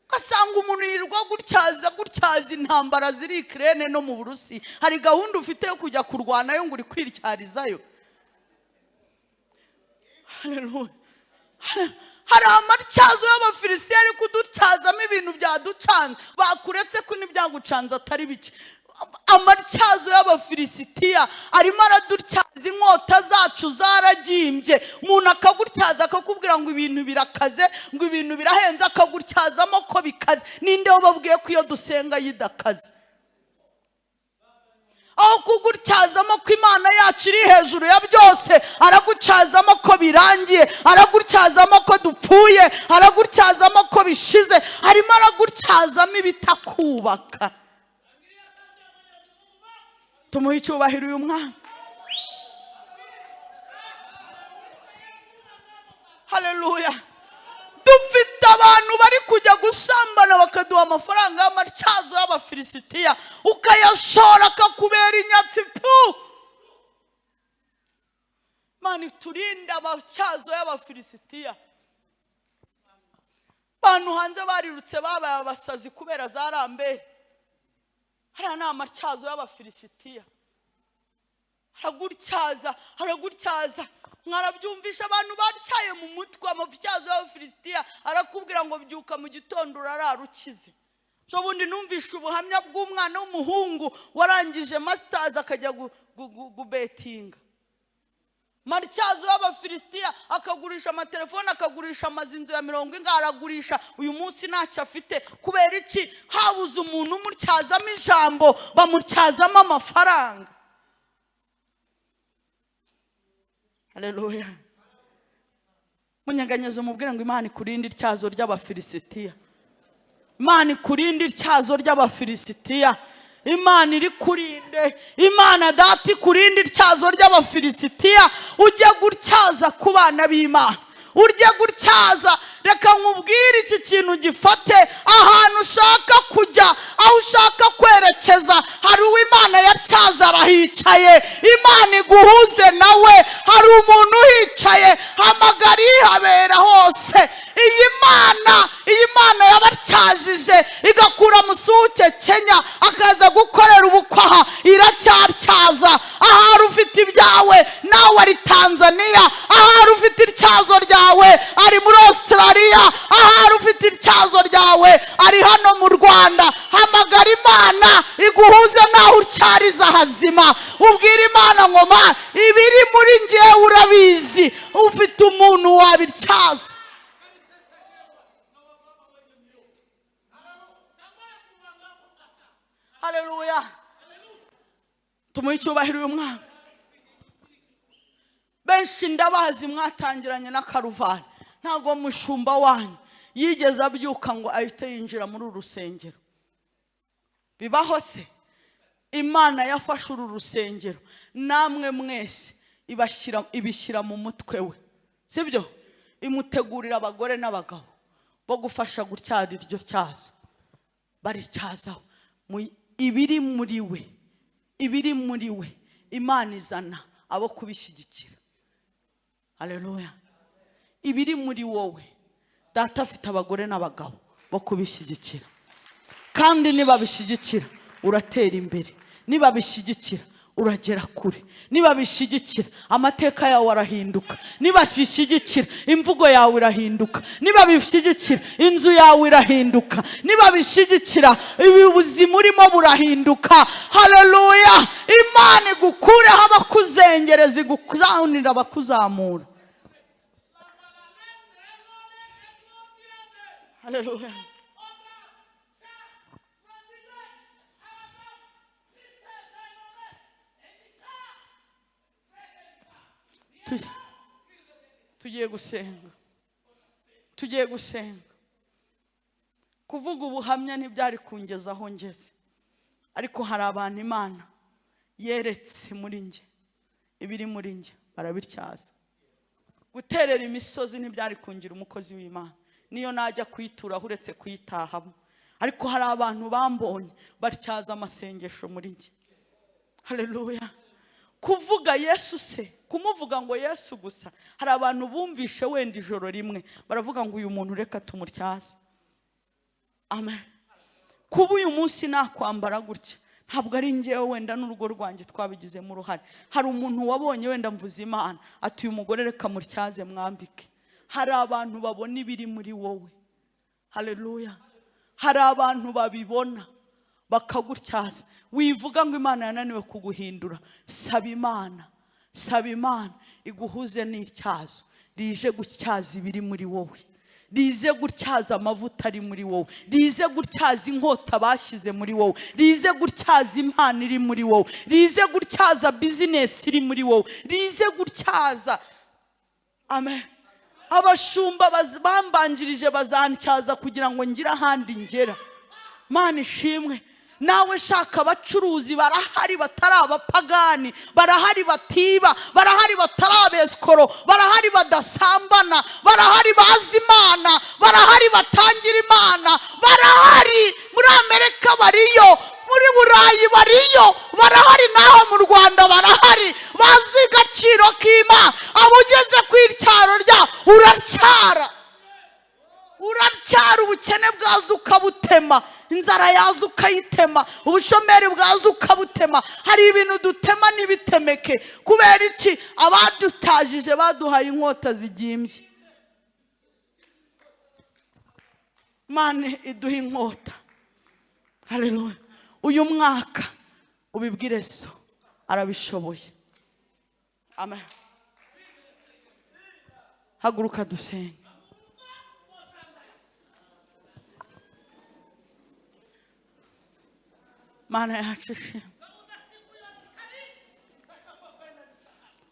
ugasanga umuntu yirirwa gutyaza gutyaza intambara ziri Ukraine no mu Burusi, hari gahunda ufite yo kujya kurwanayo ngo uri kwityarizayo. Haleluya. Hari amatyazo y'Abafilisitiya ari kudutyazamo ibintu byaducanze. Bakuretse ko n'ibyagucanze atari bike. Amatyazo y'Abafilisitiya arimo aradutyaza, inkota zacu zaragimbye. Umuntu akagutyaza, akakubwira ngo ibintu birakaze, ngo ibintu birahenze, akagutyazamo ko bikaze. Ninde wababwiye ko iyo dusenga yidakaze? Aho kugutyazamo ko Imana yacu iri hejuru ya byose, aragutyazamo ko birangiye, aragutyazamo ko dupfuye, aragutyazamo ko bishize. Arimo aragutyazamo ibitakubaka. Tumuhe icyubahiro uyu mwana. Haleluya. Dufite abantu bari kujya gusambana bakaduha amafaranga y'amatyazo y'Abafilisitiya, ukayashora akakubera inyatsi. Pu! Imana iturinde amatyazo y'Abafilisitiya. Abantu hanze barirutse, babaye abasazi kubera za rambere. Hariya ni amatyazo y'Abafilisitiya. Aragutyaza, aragutyaza. Mwarabyumvisha, abantu batyaye mu mutwe amatyazo y'Abafilisitiya. Arakubwira ngo byuka mu gitondo urarara ukize. So bundi numvisha ubuhamya bw'umwana w'umuhungu warangije masters akajya gubetinga. Matyazo y'Abafilisitiya, akagurisha amatelefone, akagurisha amazu, inzu ya mirongo ingahe aragurisha. Uyu munsi ntacyo afite. Kubera iki? Habuze umuntu umutyazamo ijambo, bamutyazamo amafaranga. Haleluya. Munyeganyeze umubwire ngo Imana ikurinde ityazo ry'Abafilisitiya. Imana ikurinde ityazo ry'Abafilisitiya. Imana iri kurinde, Imana Data ikurinde ityazo ry'Abafilisitiya. Ujye gutyaza ku bana b'Imana, ujye gutyaza. Reka nkubwire, iki kintu gifate. Ahantu ushaka kujya, aho ushaka kwerekeza, hari uwo Imana yatyaje arahicaye. Imana iguhuze nawe. Hari umuntu uhicaye, hamagara ihabera hose. Iyi Mana yabatyajije igakura Musuke Kenya akaza gukorera ubukwe aha, iracyatyaza. Ahari ufite ibyawe nawe ari Tanzania, ahari ufite ityazo ryawe ari muri Australia, ahari ufite ityazo ryawe ari hano mu Rwanda. Hamagara Imana iguhuze naho utyariza hazima. Ubwire Imana ngo Mana, ibiri muri njyewe urabizi, ufite umuntu wabityaza. Haleluya. Tumuhe icyubahiro uyu mwana. Benshi ndabazi mwatangiranye na Karuvari, ntabwo mushumba wanyu yigeze abyuka ngo ahite yinjira muri uru rusengero. Bibaho se? Imana yafashe uru rusengero namwe mwese ibishyira mu mutwe we, sibyo? Imutegurira abagore n'abagabo bo gufasha gutyara iryo tyazo, barityazaho ibiri muri we, ibiri muri we. Imana izana abo kubishyigikira. Haleluya. Ibiri muri wowe, Data afite abagore n'abagabo bo kubishyigikira, kandi nibabishyigikira uratera imbere, nibabishyigikira uragera kure, nibabishyigikira amateka yawe arahinduka, nibabishyigikira imvugo yawe irahinduka, nibabishyigikira inzu yawe irahinduka, nibabishyigikira ubuzima urimo burahinduka. Haleluya. Imana igukureho abakuzengereza, igukuzanira abakuzamura. Haleluya. Tugiye gusenga, tugiye gusenga. Kuvuga ubuhamya ntibyari kungeza aho ngeze, ariko hari abantu Imana yeretse muri njye, ibiri muri njye barabityaza. Guterera imisozi ntibyari kungira umukozi w'Imana, niyo najya kuyituraho uretse kuyitahamo, ariko hari abantu bambonye batyaza amasengesho muri njye. Haleluya. Kuvuga Yesu se, kumuvuga ngo Yesu gusa, hari abantu bumvishe wenda ijoro rimwe baravuga ngo uyu muntu reka tumutyaze. Amen. Kuba uyu munsi nakwambara gutya Ntabwo ari njyewe wenda n'urugo rwanjye twabigizemo uruhare. Hari umuntu wabonye wenda mvuze Imana ati uyu mugore reka mutyaze mwambike. Hari abantu babona ibiri muri wowe. Haleluya. Hari abantu babibona bakagutyaza. Wivuga ngo Imana yananiwe kuguhindura. Saba Imana, saba Imana iguhuze n'ityazo rije gutyaza ibiri muri wowe, rize gutyaza amavuta ari muri wowe, rize gutyaza inkota bashyize muri wowe, rize gutyaza impano iri muri wowe, rize gutyaza bizinesi iri muri wowe, rize gutyaza. Amen. Abashumba bambanjirije bazantyaza kugira ngo ngire ahandi ngera. Mana ishimwe. Nawe shaka abacuruzi barahari batari abapagani, barahari batiba, barahari batari abesikoro, barahari badasambana, barahari bazi Imana, barahari batangira Imana, barahari muri Amerika bariyo, muri Burayi bariyo, barahari naho mu Rwanda barahari, bazi agaciro k'Imana. Abo ugeze ku icyaro rya uracyara, uracyara ubukene bwaza ukabutema, inzara yaza ukayitema, ubushomeri bwaza ukabutema. Hari ibintu dutema n'ibitemeke. Kubera iki? Abadutajije baduhaye inkota zigimbye. Imana iduha inkota. Haleluya. Uyu mwaka ubibwire so arabishoboye. Amen. Haguruka dusenge. Mana yacu ishimwe.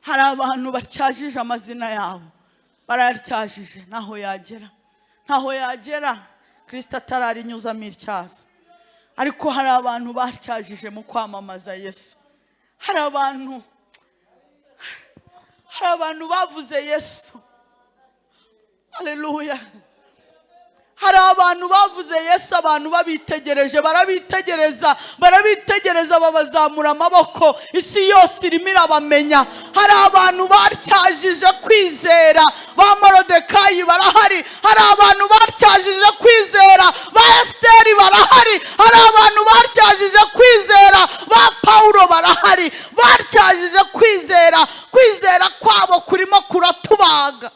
Hari abantu batyajije amazina yabo, barayatyajije, ntaho yagera, ntaho yagera Kristo atararinyuzamo ityazo. Ariko hari abantu batyajije mu kwamamaza Yesu. Hari abantu bavuze Yesu. Haleluya. Hari abantu bavuze Yesu, abantu babitegereje, barabitegereza, barabitegereza, babazamura amaboko, isi yose irimo irabamenya. Hari abantu batyajije kwizera, ba Morodekayi barahari. Hari abantu batyajije kwizera, ba Esiteri barahari. Hari abantu batyajije kwizera, ba Paulo barahari. Batyajije kwizera, kwizera kwabo kurimo kuratubaga.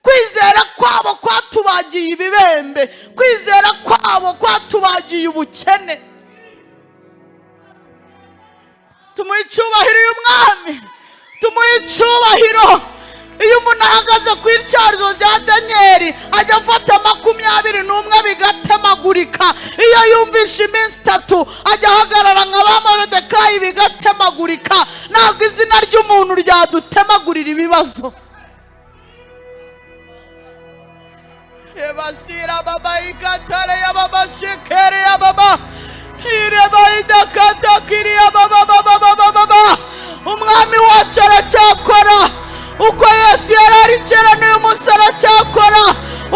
Kwizera kwabo kwatubagiye ibibembe, kwizera kwabo kwatubagiye ubukene. Tumuhe icyubahiro uyu mwami, tumuhe icyubahiro. Iyo umuntu ahagaze ku ityazo rya Danieli ajya afata 21 bigatemagurika. Iyo yumvishe iminsi 3 ajya ahagarara nka ba Morodekayi bigatemagurika. Ntabwo izina ry'umuntu ryadutemagurira ibibazo. Ebasira baba ikatare ya baba shekere ya baba ireba idakata kiriya baba baba baba baba. Umwami wacu aracyakora. Uko Yesu yarari kera n'uyu munsi aracyakora.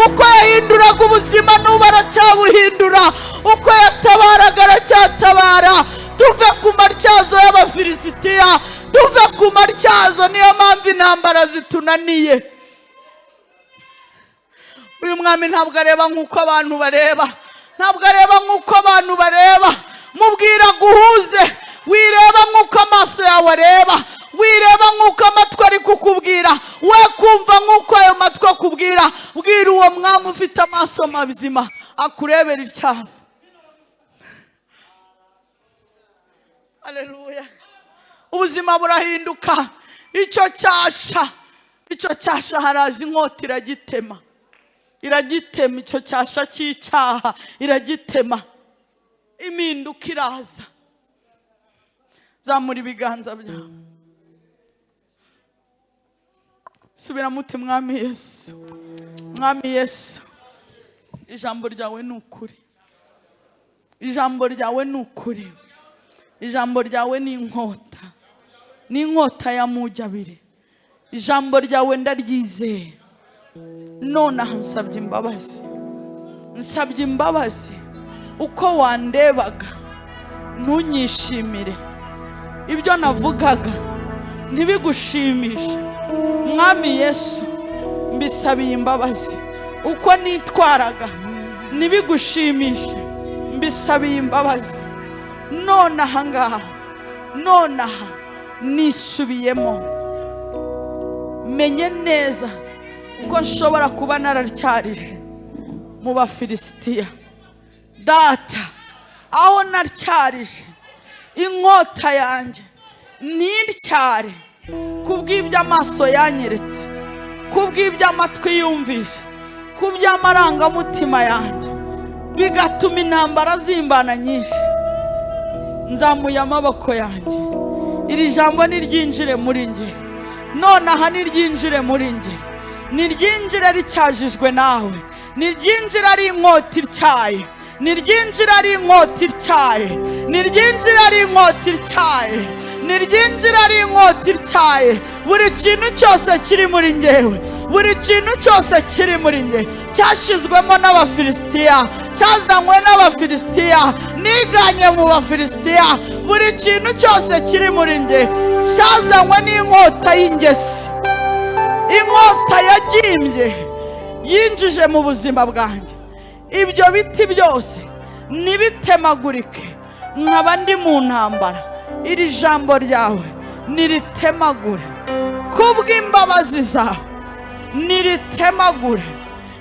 Uko yahinduraga ubuzima n'ubu aracyabuhindura. Uko yatabaraga aracyatabara. Tuve ku matyazo y'Abafilisitiya, tuve ku matyazo. Niyo mpamvu intambara zitunaniye. Uyu mwami ntabwo areba nk'uko abantu bareba, ntabwo areba nk'uko abantu bareba. Mubwira guhuze, wireba nk'uko amaso yawe areba, wireba nk'uko amatwi ari kukubwira, we kumva nk'uko ayo matwi akubwira. Bwira uwo mwami ufite amaso mazima akurebera ityazo. Haleluya. Ubuzima burahinduka. Icyo cyasha, icyo cyasha haraje inkota iragitema, iragitema. Icyo cyasha cy'icyaha iragitema. Impinduka iraza. Zamura ibiganza byawe, subiramo uti Mwami Yesu, Mwami Yesu, ijambo ryawe ni ukuri, ijambo ryawe ni ukuri, ijambo ryawe ni inkota, ni inkota ya mugi abiri. Ijambo ryawe ndaryizeye. Nonaha nsabye imbabazi, nsabye imbabazi. Uko wandebaga ntunyishimire, ibyo navugaga ntibigushimishe. Mwami Yesu, mbisabiye imbabazi. Uko nitwaraga ntibigushimishe, mbisabiye imbabazi. None aha ngaha, none aha nisubiyemo, menye neza ko nshobora kuba naratyarije mu Bafilisitiya. Data, aho natyarije inkota yanjye ntityare kubw'ibyo amaso yanyeretse, kubw'ibyo amatwi yumvise, kuby'amarangamutima yanjye, bigatuma intambara zimbana nyinshi. Nzamuye amaboko yanjye, iri jambo niryinjire muri nge nonaha, niryinjire muri nge, niryinjire ricyajijwe nawe, niryinjire ari inkota ityaye, niryinjire ari inkota ityaye, niryinjire ari inkota ityaye, niryinjire ari inkota ityaye. Buri kintu cyose kiri muri ngewe, buri kintu cyose kiri muri nge cyashyizwemo n'Abafilisitiya, cyazanywe n'Abafilisitiya, niganye mu Bafilisitiya. Buri kintu cyose kiri muri nge cyazanywe n'inkota y'ingesi, inkota yagimbye yinjije mu buzima bwanjye. Ibyo biti byose nibitemagurike, nkaba ndi mu ntambara. Iri jambo ryawe niritemagure kubw'imbabazi zawe, niritemagure,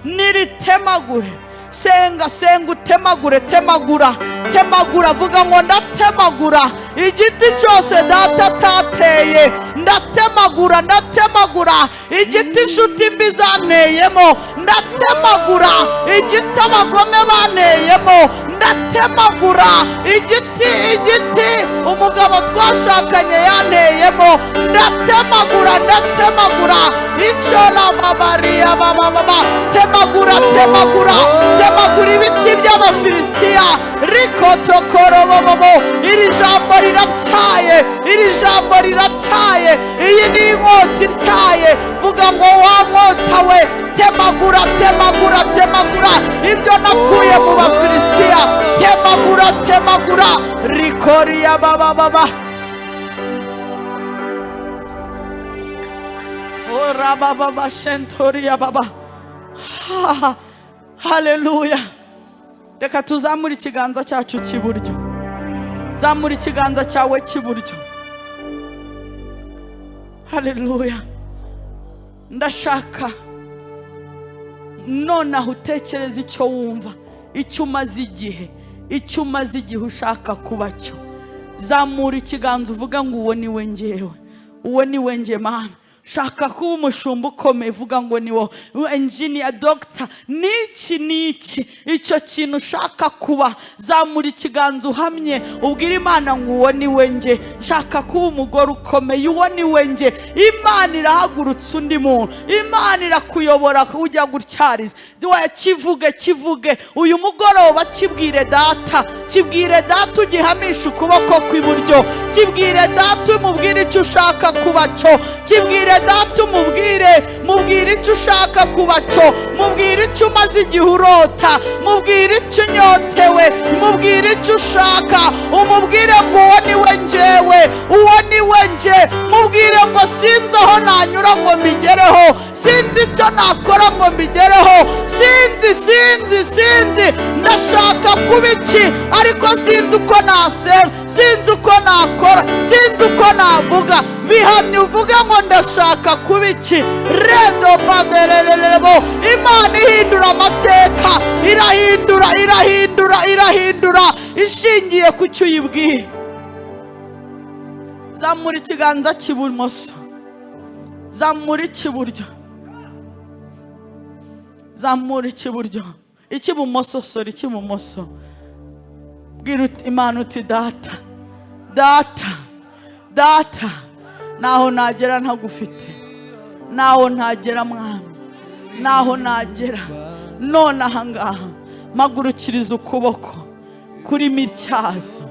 niritemagure. Senga, senga, utemagure, temagura, temagura. Vuga ngo ndatemagura igiti cyose data atateye, ndatemagura, ndatemagura igiti inshuti mbi zanteyemo, ndatemagura igiti abagome banteyemo, ndatemagura igiti, igiti umugabo twashakanye yanteyemo, ndatemagura, ndatemagura. Icyo babariya bababa, temagura, temagura, temagura ibiti by'Abafilisitiya. Rikotokorobobobo, iri jambo riratyaye, iri jambo riratyaye, iyi ni inkota ityaye. Vuga ngo wa nkota we, temagura, temagura, temagura ibyo nakuye mu Bafilisitiya, temagura, temagura. Rikoriya babababa, ora bababa, shentoriya baba. Haleluya. Reka tuzamure ikiganza cyacu cy'iburyo. Zamura ikiganza cyawe cy'iburyo. Haleluya. Ndashaka nonaha utekereza icyo wumva, icyo umaze igihe, icyo umaze igihe ushaka kuba cyo. Zamura ikiganza uvuga ngo uwo ni we ngewe, uwo ni we nge Mana. Shaka kuba umushumba ukomeye, vuga ngo ni wo, engineer, doctor, niki niki, icyo kintu ushaka kuba. Zamura ikiganza uhamye ubwire Imana ngo uwo ni we nge. Shaka kuba umugore ukomeye, uwo ni we nge. Imana irahagurutsa undi muntu, Imana irakuyobora ujya gutyariza. Kivuge, kivuge uyu mugoroba, kibwire data, kibwire data ugihamisha ukuboko kw'iburyo, kibwire data umubwire icyo ushaka kuba cyo, kibwire data umubwire, mubwire icyo ushaka kuba cyo, mubwire icyo umaze igihe urota, mubwire icyo unyotewe, mubwire icyo ushaka, umubwire ngo uwo ni we ngewe, uwo ni we nge. Mubwire ngo sinzi aho nanyura ngo mbigereho, sinzi icyo nakora ngo mbigereho, sinzi, sinzi, sinzi, ndashaka kuba iki ariko sinzi uko nasenga, sinzi uko nakora, sinzi uko navuga. Bihamye uvuge ngo ndashaka kuba iki. Redo baderererebo. Imana ihindura amateka, irahindura, irahindura, irahindura ishingiye ku cyo uyibwiye. Zamura ikiganza cy'ibumoso, zamura icy'iburyo, zamura icy'iburyo, icy'ibumoso, sora icy'ibumoso. Bwira Imana uti data, data, data, naho nagera ntagufite, naho ntagera mwami, naho nagera. None aha ngaha mpagurukiriza ukuboko kurimo ityazo,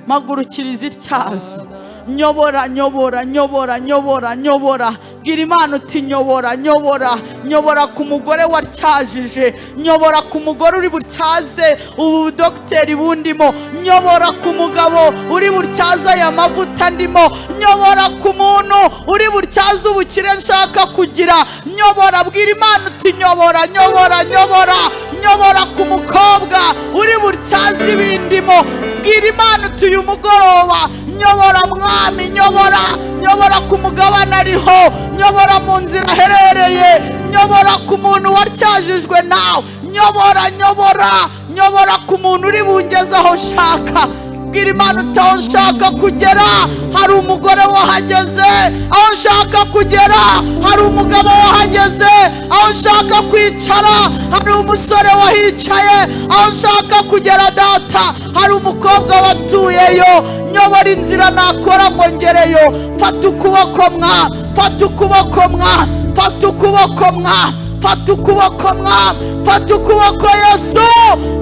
mpagurukiriza ityazo Nyobora, nyobora, nyobora, nyobora, nyobora. Bwira Imana uti nyobora, nyobora, nyobora ku mugore watyajije, nyobora ku mugore uri butyaze ubu dogiteri bundimo, nyobora ku mugabo uri butyaze aya mavuta ndimo, nyobora ku muntu uri butyaze ubukire nshaka kugira, nyobora. Bwira Imana uti nyobora, nyobora, nyobora, nyobora ku mukobwa uri butyaze ibindimo. Bwira Imana uti uyu mugoroba nyobora mwami, nyobora, nyobora ku mugabane ariho, nyobora mu nzira aherereye, nyobora ku muntu watyajijwe nawe, nyobora, nyobora, nyobora ku muntu uri bungeze aho nshaka. Bwira Imana uti aho nshaka kugera hari umugore wahageze, aho nshaka kugera hari umugabo wahageze, aho nshaka kwicara hari umusore wahicaye, aho nshaka kugera data hari umukobwa watuyeyo. Nyobora inzira nakora ngo ngereyo. Fata ukuboko mwa, fata ukuboko mwa, fata ukuboko mwa, fata ukuboko mwa, fata ukuboko Yesu,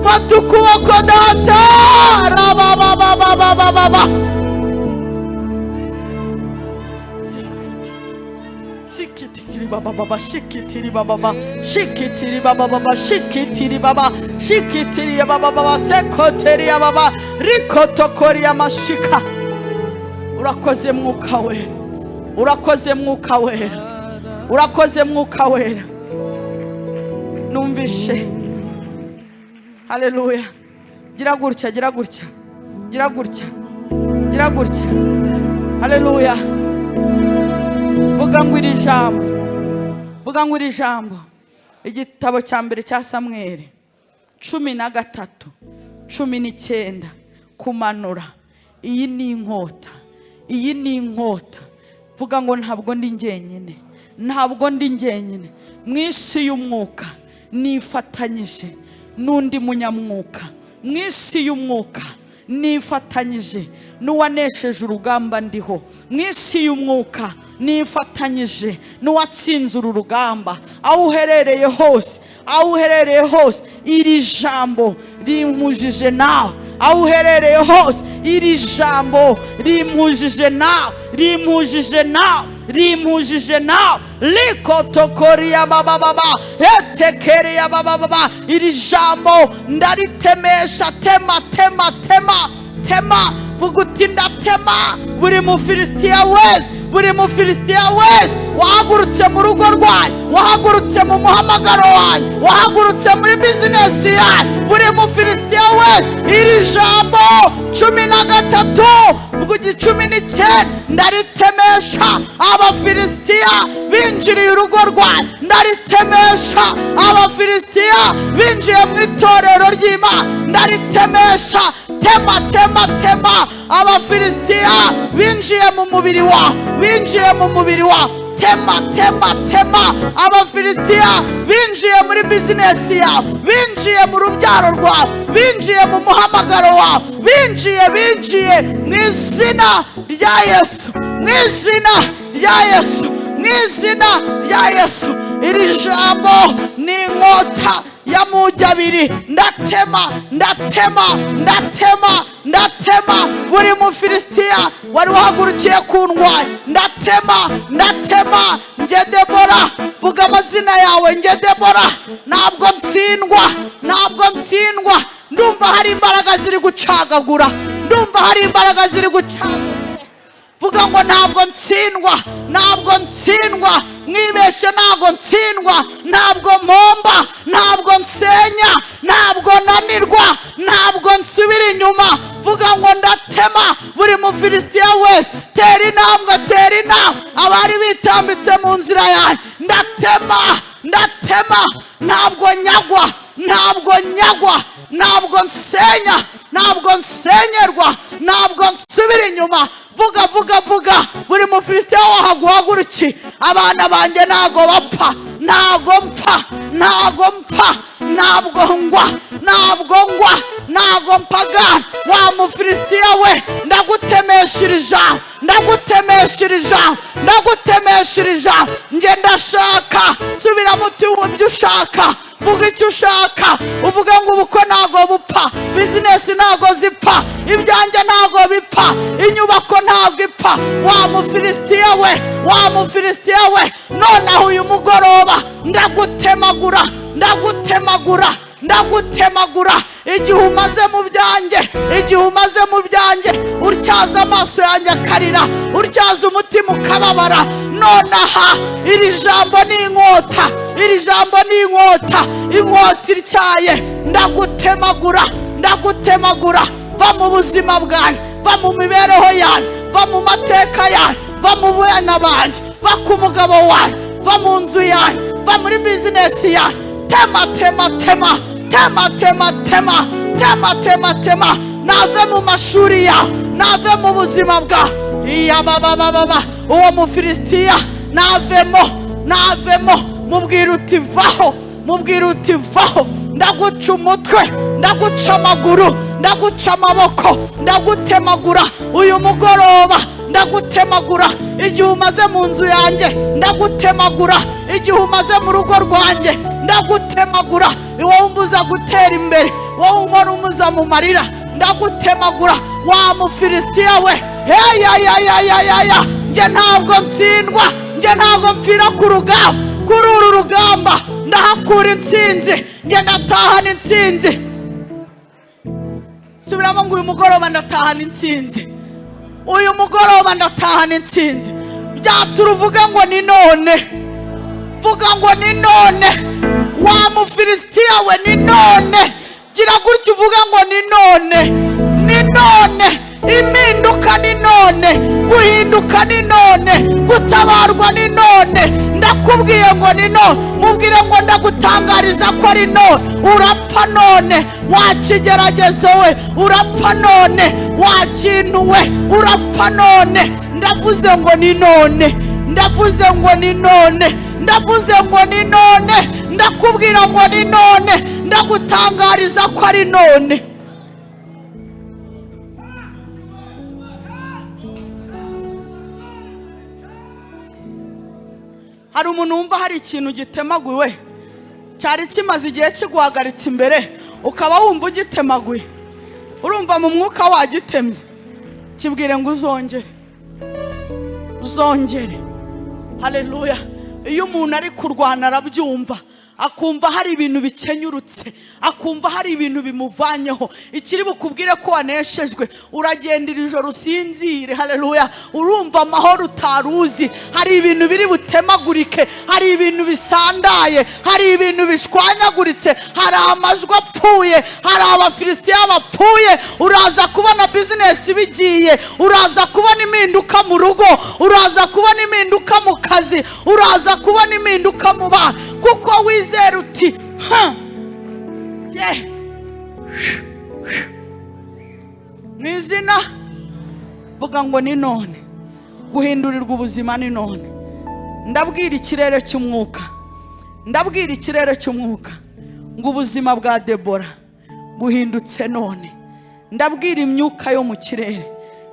fata ukuboko data. Rababababababa. Shikitiri baba baba, shikitiri baba baba, shikitiri baba baba, shikitiri baba, shikitiri baba baba, sekoteri baba, rikotokori amashika. Urakoze Mwuka Wera, urakoze Mwuka Wera, urakoze Mwuka Wera. Numvishe. Haleluya. Gira gutya, gira gutya, gira gutya, gira gutya. Haleluya. Vuga ngo iri jambo, vuga ngo iri jambo. Igitabo cya mbere cya Samweli 13:19 kumanura. Iyi ni inkota, iyi ni inkota. Vuga ngo ntabwo ndi njyenyine, ntabwo ndi njyenyine. Mu isi y'umwuka nifatanyije n'undi munyamwuka, mu isi y'umwuka nifatanyije n'uwanesheje urugamba ndiho, mu isi y'umwuka nifatanyije n'uwatsinze uru rugamba. Aho uherereye hose, aho uherereye hose, iri jambo rimpujije nawe. Aho uherereye hose, iri jambo rimpujije nawe, rimpujije nawe, rimpujije nawe. Likotokoria baba baba, etekeria baba baba. Iri jambo ndaritemesha. Tema, tema, tema, tema. Vuga uti ndatema buri Mufilisitiya wese, buri Mufilisitiya wese wahagurutse mu rugo rwanyu, wahagurutse mu muhamagaro wanyu, wahagurutse muri bizinesi yanyu, buri Mufilisitiya wese. Iri jambo 13:19 ndaritemesha Abafilisitiya binjiriye urugo rwanyu, ndaritemesha Abafilisitiya binjiye mu itorero ry'Imana, ndaritemesha. Tema, tema, tema. Abafilisitiya binjiye mu mubiri wawe, binjiye mu mubiri wawe. Tema, tema, tema. Abafilisitiya binjiye muri bizinesi yawe, binjiye mu rubyaro rwawe, binjiye mu muhamagaro wawe, binjiye, binjiye mu izina rya Yesu, mu izina rya Yesu, mu izina rya Yesu. Iri jambo ni inkota ya mujyi abiri. Ndatema, ndatema, ndatema, ndatema buri Mufilisitiya wari wahagurukiye ku ndwayi. Ndatema, ndatema. Nge Debora, vuga amazina yawe. Nge Debora, ntabwo ntsindwa, ntabwo ntsindwa. Ndumva hari imbaraga ziri gucagagura, ndumva hari imbaraga ziri gucagagura. Vuga ngo ntabwo ntsindwa, ntabwo ntsindwa. Mwibeshe, ntabwo ntsindwa, ntabwo mpomba, ntabwo nsenya, ntabwo nanirwa, ntabwo nsubira inyuma. Vuga ngo ndatema buri Mufilisitiya wese. Tera intambwe, tera intambwe. Abari bitambitse mu nzira yanjye, ndatema, ndatema. Ntabwo nyagwa, ntabwo nyagwa, ntabwo nsenya, ntabwo nsenyerwa, ntabwo nsubira inyuma. Vuga, vuga, vuga. Buri Mufilisitiya wahaguhaguruki, abana banjye ntago bapfa, ntago mpfa, ntago mpfa, ntabwo ngwa, ntabwo ngwa, ntago mpagana. Wa Mufilisitiya we, ndagutemesha ijambo, ndagutemesha ijambo, ndagutemesha ijambo. Nge ndashaka, subiramo uti ibyo ushaka. Vuga icyo ushaka. Uvuga ngo ubukwe ntago bupfa, bizinesi ntago zipfa, ibyanjye ntago bipfa, inyubako ntago ipfa. Urapfa wa Mufilisitiya we, wa Mufilisitiya we. Nonaho uyu mugoroba ndagutemagura, ndagutemagura, ndagutemagura. Igihe umaze mu byanjye, igihe umaze mu byanjye, utyaza amaso yanjye akarira, utyaza umutima ukababara. Nonaha iri jambo ni inkota, iri jambo ni inkota, inkota ityaye. Ndagutemagura, ndagutemagura. Va mu buzima bwanjye, va mu mibereho yanjye, va mu mateka yanjye, va mu bana banjye, va ku mugabo wanjye, va mu nzu yanjye, va muri bizinesi yanjye. Tema, tema, tema, tema, tema, tema, tema, tema, tema. Nave mu mashuri yawe, nave mu buzima bwawe. Iyababababa, uwo Mufilisitiya navemo, navemo. Mubwira uti vaho, mubwira uti vaho. Ndaguca umutwe, ndaguca amaguru, ndaguca amaboko, ndagutemagura uyu mugoroba, ndagutemagura. Igihe umaze mu nzu yanjye, ndagutemagura. Igihe umaze mu rugo rwanjye, ndagutemagura. Wowe umbuza gutera imbere, wowe umora umuza mu marira, ndagutemagura wa Mufilisitiya we. Heyayayayaya, njye ntabwo ntsindwa, njye ntabwo mpfira ku rugamba. Kuri uru rugamba ndahakura intsinzi, njye ndatahana intsinzi. Subiramo ngo uyu mugoroba ndatahana intsinzi, uyu mugoroba ndatahana intsinzi. Byatura uvuga ngo ni none, vuga ngo ni none. Wa Mufilisitiya we, ni none. Gira gutya uvuga ngo ni none, ni none. Impinduka ni none, guhinduka ni none, gutabarwa ni none. Ndakubwiye ngo ni none. Mubwire ngo ndagutangariza ko ari none. Urapfa none wa kigeragezo we, urapfa none wa kintu we, urapfa none. Ndavuze ngo ni none, ndavuze ngo ni none, ndavuze ngo ni none. Ndakubwira ngo ni none, ndagutangariza ko ari none. Hari umuntu wumva hari ikintu gitemaguwe cyari kimaze igihe kiguhagaritse imbere, ukaba wumva ugitemaguye, urumva mu mwuka wagitemye, kibwire ngo uzongere, uzongere. Haleluya. Iyo umuntu ari kurwana arabyumva, akumva hari ibintu bikenyurutse, akumva hari ibintu bimuvanyeho. Ikiri bukubwire ko waneshejwe, uragendera ijoro usinzire. Haleluya. Urumva amahoro utaruzi, hari ibintu biri butemagurike, hari ibintu bisandaye, hari ibintu bishwanyaguritse, hari amajwi apfuye, hari Abafilisitiya bapfuye. Uraza kubona bizinesi bigiye, uraza kubona impinduka mu rugo, uraza kubona impinduka mu kazi, uraza kubona impinduka mu bana, kuko wizera uti ha ye mu izina. Vuga ngo ni none, guhindurirwa ubuzima ni none. Ndabwira ikirere cy'umwuka, ndabwira ikirere cy'umwuka ngo ubuzima bwa Debora buhindutse none. Ndabwira imyuka yo mu kirere,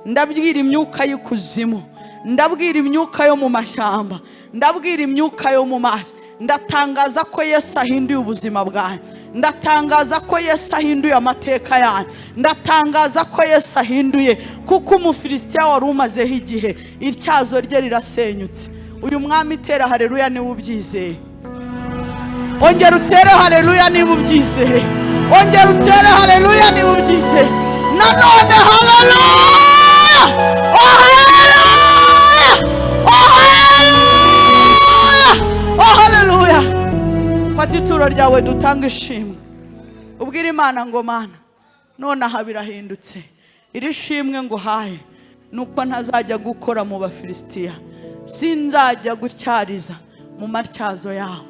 ndabwira imyuka y'ikuzimu, ndabwira imyuka yo mu mashyamba, ndabwira imyuka yo mu mazi. Ndatangaza ko Yesu ahinduye ubuzima bwanjye, ndatangaza ko Yesu ahinduye amateka yanjye, ndatangaza ko Yesu ahinduye. Kuko Umufilisitiya wari umazeho igihe, ityazo rye rirasenyutse. Uyu mwami tera haleluya niba ubyizeye, ongera utere haleluya niba ubyizeye, ongera utere haleluya niba ubyizeye. Nanone haleluya, oh haleluya, oh haleluya, oh haleluya. Fata ituro ryawe dutanga ishimwe, ubwire Imana ngo Mana, nonaha birahindutse. Iri shimwe nguhaye nuko ntazajya gukora mu Bafilisitiya, sinzajya gutyariza mu matyazo yawe.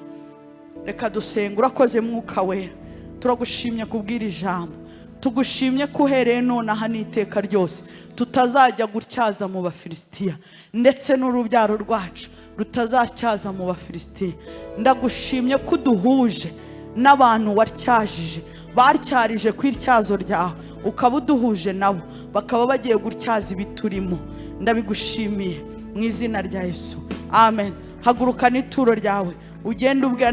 Reka dusenga. Urakoze Mwuka Wera, turagushimye kubwira ijambo, tugushimye ko uhereye nonaha n'iteka ryose tutazajya gutyaza mu Bafilisitiya, ndetse n'urubyaro rwacu rutazatyaza mu Bafilisitiya. Ndagushimye ko uduhuje n'abantu watyajije, batyarije ku ityazo ryawe, ukaba uduhuje nabo, bakaba bagiye gutyaza ibiturimo. Ndabigushimiye mu izina rya Yesu, amen. Haguruka n'ituro ryawe ugende ubwira